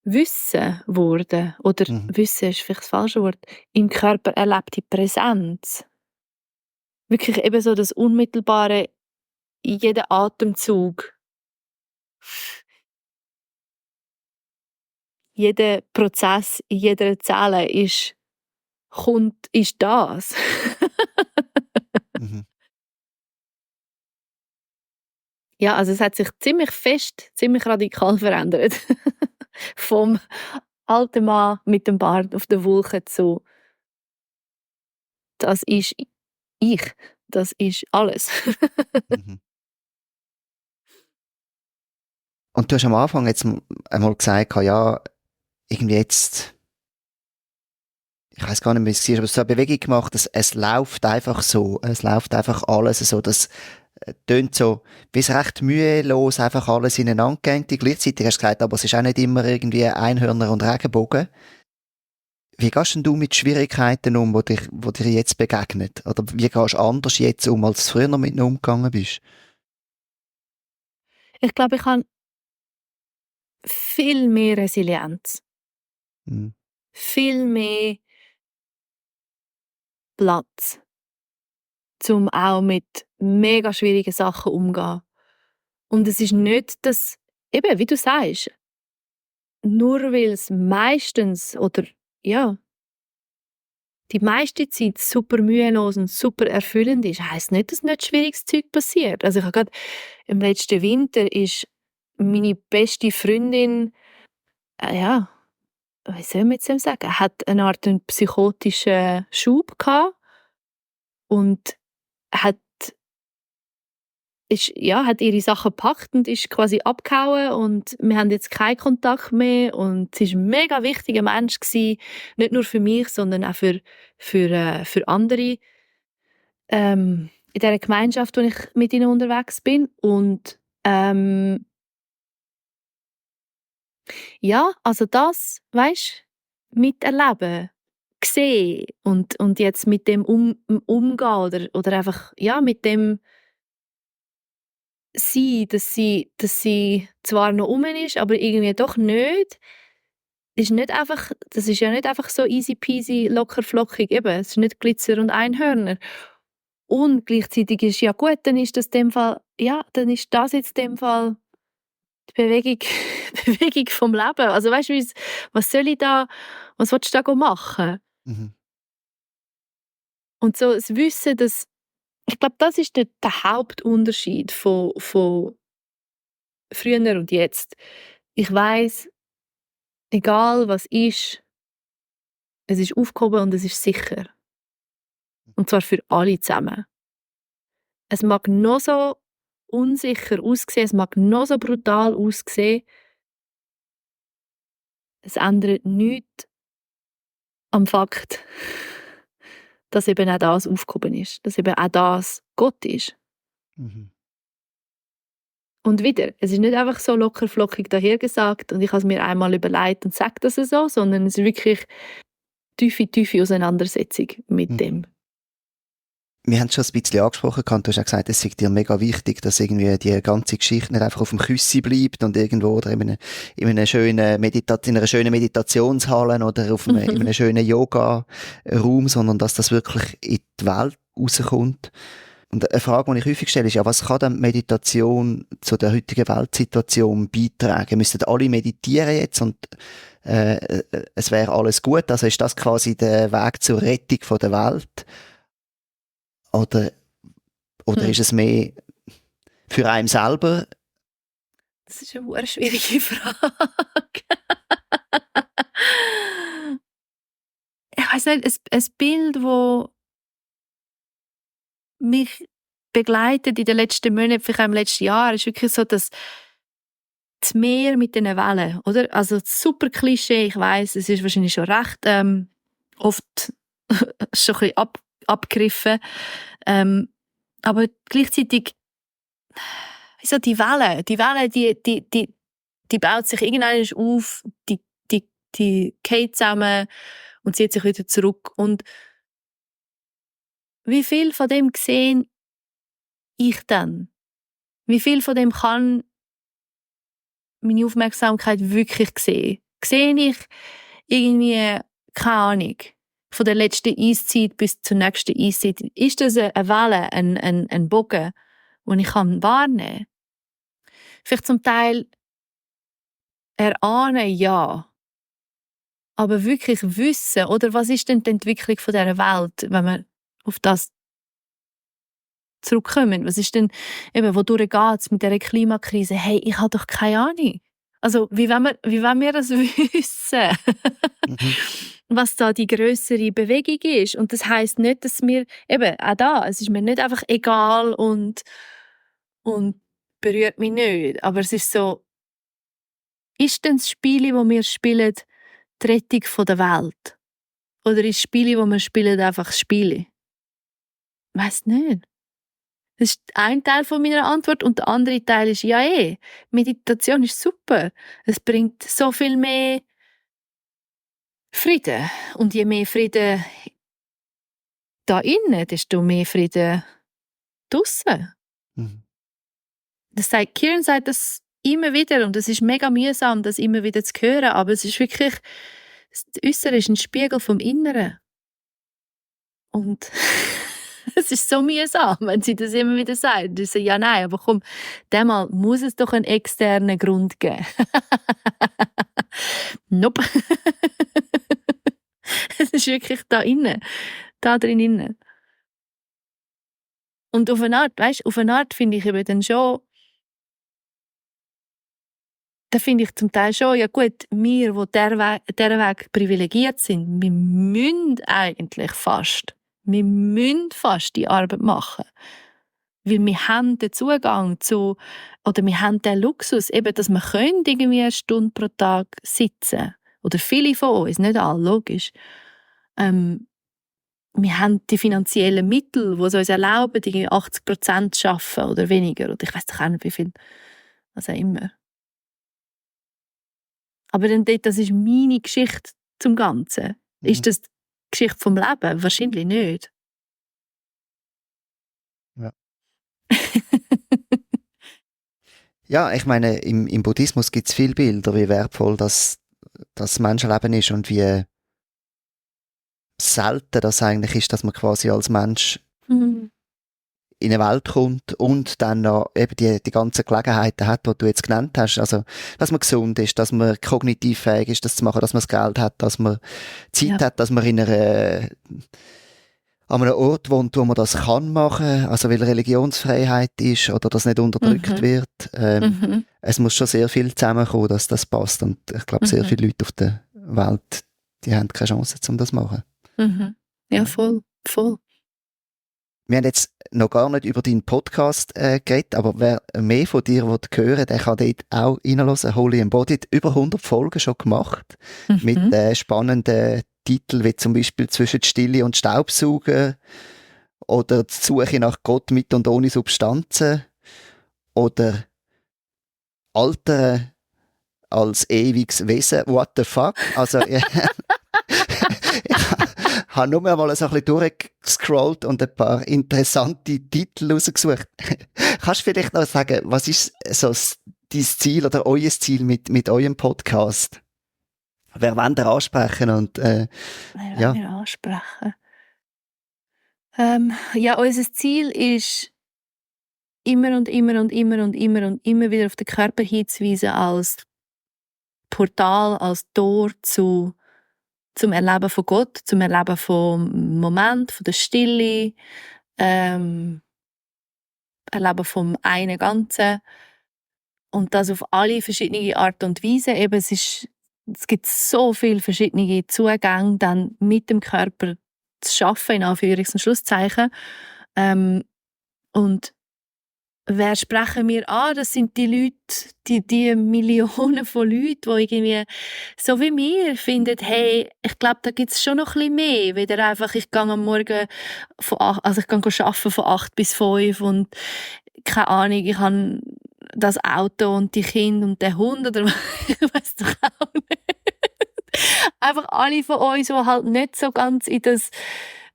Wissen wurde. Oder Wissen ist vielleicht das falsche Wort. Im Körper erlebte Präsenz. Wirklich eben so das Unmittelbare in jedem Atemzug. Jeder Prozess in jeder Zelle ist das. Ja, also es hat sich ziemlich fest, ziemlich radikal verändert. Vom alten Mann mit dem Bart auf der Wolke zu «Das ist ich, das ist alles.» Mhm. Und du hast am Anfang jetzt einmal gesagt, ja, irgendwie jetzt, ich weiß gar nicht, wie es war, aber so eine Bewegung gemacht, dass es läuft einfach so, es läuft einfach alles so, das tönt so, wie es recht mühelos einfach alles ineinander geht. Gleichzeitig hast du gesagt, aber es ist auch nicht immer irgendwie Einhörner und Regenbogen. Wie gehst denn du mit Schwierigkeiten um, die dir jetzt begegnen? Oder wie gehst du anders jetzt um, als du früher mit ihnen umgegangen bist? Ich glaube, ich habe viel mehr Resilienz, Mhm. viel mehr Platz, um auch mit mega schwierigen Sachen umzugehen. Und es ist nicht, dass, eben, wie du sagst, nur weil es meistens oder ja, die meiste Zeit super mühelos und super erfüllend ist, heisst nicht, dass nicht schwieriges Zeug passiert. Also ich habe gerade im letzten Winter ist meine beste Freundin, ja, wie soll man jetzt dem sagen, hat eine Art einen psychotischen Schub gehabt und hat hat ihre Sachen gepackt und ist quasi abgehauen und wir haben jetzt keinen Kontakt mehr und sie war ein mega wichtiger Mensch gewesen, nicht nur für mich, sondern auch für andere in dieser Gemeinschaft, wo ich mit ihnen unterwegs bin und ja, also das, weißt, miterleben, sehen und jetzt mit dem umgehen oder einfach ja mit dem sein, dass sie zwar noch rum ist, aber irgendwie doch nicht. Das ist ja nicht einfach so easy peasy, locker flockig. Eben, es ist nicht Glitzer und Einhörner. Und gleichzeitig ist ja gut, dann ist das dem Fall, ja, dann ist das jetzt dem Fall die Bewegung, Bewegung vom Leben. Also weißt du, was soll ich da, was willst du da machen? Mhm. Und so das Wissen, dass, ich glaube, das ist der Hauptunterschied von früher und jetzt. Ich weiß, egal was ist, es ist aufgehoben und es ist sicher. Und zwar für alle zusammen. Es mag noch so unsicher aussehen, es mag noch so brutal aussehen, es ändert nichts am Fakt, dass eben auch das aufgehoben ist, dass eben auch das Gott ist. Mhm. Und wieder, es ist nicht einfach so locker flockig dahergesagt und ich habe es mir einmal überlegt und sage das so, sondern es ist wirklich tiefe Auseinandersetzung mit Mhm. dem. Wir haben es schon ein bisschen angesprochen, du hast auch gesagt, es ist dir mega wichtig, dass irgendwie die ganze Geschichte nicht einfach auf dem Küssi bleibt und irgendwo oder in einer schönen in einer schönen Meditationshalle oder in einem schönen Yoga-Raum, sondern dass das wirklich in die Welt rauskommt. Und eine Frage, die ich häufig stelle, ist ja, was kann denn Meditation zu der heutigen Weltsituation beitragen? Müssten alle meditieren jetzt und es wäre alles gut? Also ist das quasi der Weg zur Rettung von der Welt? Oder oder Hm. ist es mehr für einen selber? Das ist eine sehr schwierige Frage. Ich weiß nicht, ein Bild, das mich begleitet in den letzten Monaten, vielleicht auch im letzten Jahr, ist wirklich so, dass das Meer mit den Wellen, oder? Also super Klischee, ich weiß, es ist wahrscheinlich schon recht oft schon ein bisschen abgegriffen, aber gleichzeitig, wieso die baut sich irgendwann auf, die geht zusammen und zieht sich wieder zurück. Und wie viel von dem sehe ich dann? Wie viel von dem kann meine Aufmerksamkeit wirklich sehen? Sehe ich irgendwie, keine Ahnung, von der letzten Eiszeit bis zur nächsten Eiszeit? Ist das eine Welle, ein Bogen, den ich wahrnehmen kann? Vielleicht zum Teil erahnen, ja. Aber wirklich wissen, oder was ist denn die Entwicklung von dieser Welt, wenn man auf das zurückkommen. Was ist denn, eben, wodurch geht es mit dieser Klimakrise? Hey, ich habe doch keine Ahnung. Also, wie wollen wir das wissen? Mhm. Was da die grössere Bewegung ist. Und das heisst nicht, dass wir, eben, auch da, es ist mir nicht einfach egal und berührt mich nicht. Aber es ist so, ist denn das Spiel, das wir spielen, die Rettung der Welt? Oder ist das Spiel, das wir spielen, einfach das Spiel? Ich weiss nicht. Das ist ein Teil von meiner Antwort. Und der andere Teil ist, ja Meditation ist super. Es bringt so viel mehr Frieden. Und je mehr Frieden da innen, desto mehr Frieden draussen. Mhm. Kieran sagt das immer wieder und es ist mega mühsam, das immer wieder zu hören, aber es ist wirklich, das Äußere ist ein Spiegel vom Inneren. Und es ist so mühsam, wenn sie das immer wieder sagt. Sie sagen, ja, nein, aber komm, einmal muss es doch einen externen Grund geben. Nope. Es ist wirklich da innen, da drin innen. Und auf eine Art finde ich eben dann schon, da finde ich zum Teil schon, ja gut, wir, die dieser Weg privilegiert sind, wir müssen fast die Arbeit machen. Weil wir haben den Zugang zu, oder wir haben den Luxus, eben, dass wir irgendwie eine Stunde pro Tag sitzen. Oder viele von uns, nicht alle, logisch. Wir haben die finanziellen Mittel, die es uns erlauben, 80% zu arbeiten oder weniger. Oder ich weiss doch auch nicht, wie viel. Was auch immer. Aber dann das ist meine Geschichte zum Ganzen. Mhm. Ist das die Geschichte vom Leben? Wahrscheinlich nicht. Ja. Ja, ich meine, im Buddhismus gibt es viele Bilder, wie wertvoll das Menschenleben ist und wie selten das eigentlich ist, dass man quasi als Mensch Mhm. in eine Welt kommt und dann noch eben die ganzen Gelegenheiten hat, die du jetzt genannt hast. Also, dass man gesund ist, dass man kognitiv fähig ist, das zu machen, dass man das Geld hat, dass man Zeit hat, dass man an einem Ort wohnt, wo man das kann machen, also weil Religionsfreiheit ist oder das nicht unterdrückt wird. Es muss schon sehr viel zusammenkommen, dass das passt. Und ich glaube, sehr viele Leute auf der Welt, die haben keine Chance, um das zu machen. Ja, voll. Wir haben jetzt noch gar nicht über deinen Podcast geredet, aber wer mehr von dir hören will, der kann dort auch reinhören. Holy Embodied, über 100 Folgen schon gemacht, mit spannenden Titeln wie zum Beispiel «Zwischen Stille und Staubsaugen» oder «Die Suche nach Gott mit und ohne Substanzen» oder «Altern als ewiges Wesen». What the fuck? Also, ich habe nur mal so ein bisschen durchgescrollt und ein paar interessante Titel rausgesucht. Kannst du vielleicht noch sagen, was ist so dein Ziel oder euer Ziel mit eurem Podcast? Wer wollt ihr ansprechen? Und, Wer wollen wir ansprechen? Ja, unser Ziel ist, immer wieder auf den Körper hinzuweisen als Portal, als Tor zum Erleben von Gott, zum Erleben vom Moment, von der Stille, Erleben vom einen Ganzen. Und das auf alle verschiedene Art und Weise. Eben, es gibt so viele verschiedene Zugänge, dann mit dem Körper zu arbeiten, in Anführungs- und Schlusszeichen. Und wer sprechen wir an? Das sind die Leute, die Millionen von Leuten, die irgendwie, so wie wir, finden, hey, ich glaube, da gibt es schon noch ein bisschen mehr. Wieder einfach, ich gehe am Morgen ich gehe arbeiten von 8 bis 5 und keine Ahnung, ich habe das Auto und die Kinder und den Hund oder ich weiss doch auch nicht. Einfach alle von uns, die halt nicht so ganz in das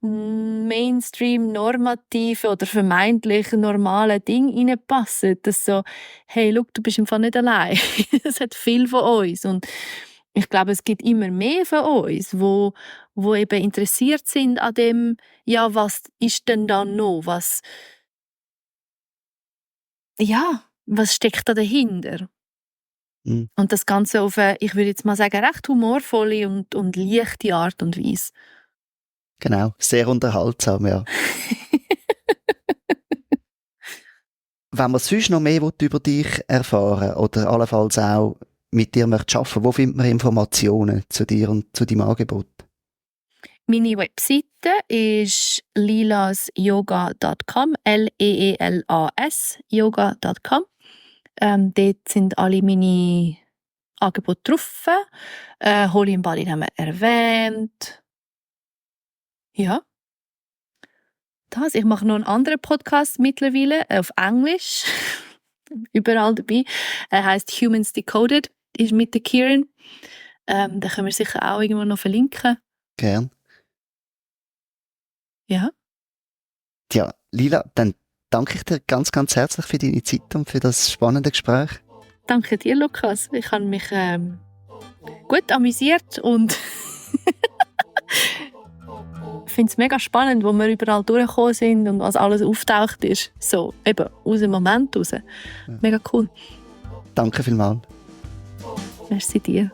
Mainstream-normative oder vermeintlich normale Ding reinpassen. Das so, hey, schau, du bist im Fall nicht allein. Es hat viel von uns. Und ich glaube, es gibt immer mehr von uns, wo eben interessiert sind an dem, ja, was ist denn da noch? Was steckt da dahinter? Mhm. Und das Ganze auf eine, ich würde jetzt mal sagen, recht humorvolle und leichte Art und Weise. Genau, sehr unterhaltsam, ja. Wenn man sonst noch mehr über dich erfahren will, oder allenfalls auch mit dir möchte arbeiten, wo findet man Informationen zu dir und zu deinem Angebot? Meine Webseite ist lilasyoga.com, Leelas yoga.com. Dort sind alle meine Angebote drauf. Holy Embodied haben wir erwähnt. Ja. Ich mache noch einen anderen Podcast mittlerweile auf Englisch. Überall dabei. Er heisst Humans Decoded, ist mit der Kieran. Den können wir sicher auch irgendwo noch verlinken. Gern. Ja. Tja, Lila, dann danke ich dir ganz, ganz herzlich für deine Zeit und für das spannende Gespräch. Danke dir, Lukas. Ich habe mich gut amüsiert und ich finde es mega spannend, wo wir überall durchgekommen sind und was alles auftaucht ist. So, eben, aus dem Moment raus. Ja. Mega cool. Danke vielmals. Merci dir.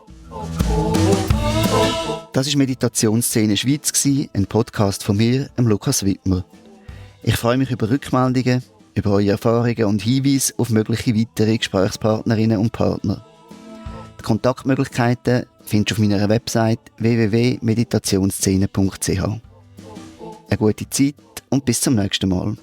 Das war Meditationsszene Schweiz, ein Podcast von mir, Lukas Wittmer. Ich freue mich über Rückmeldungen, über eure Erfahrungen und Hinweise auf mögliche weitere Gesprächspartnerinnen und Partner. Die Kontaktmöglichkeiten findest du auf meiner Website www.meditationsszene.ch. Eine gute Zeit und bis zum nächsten Mal.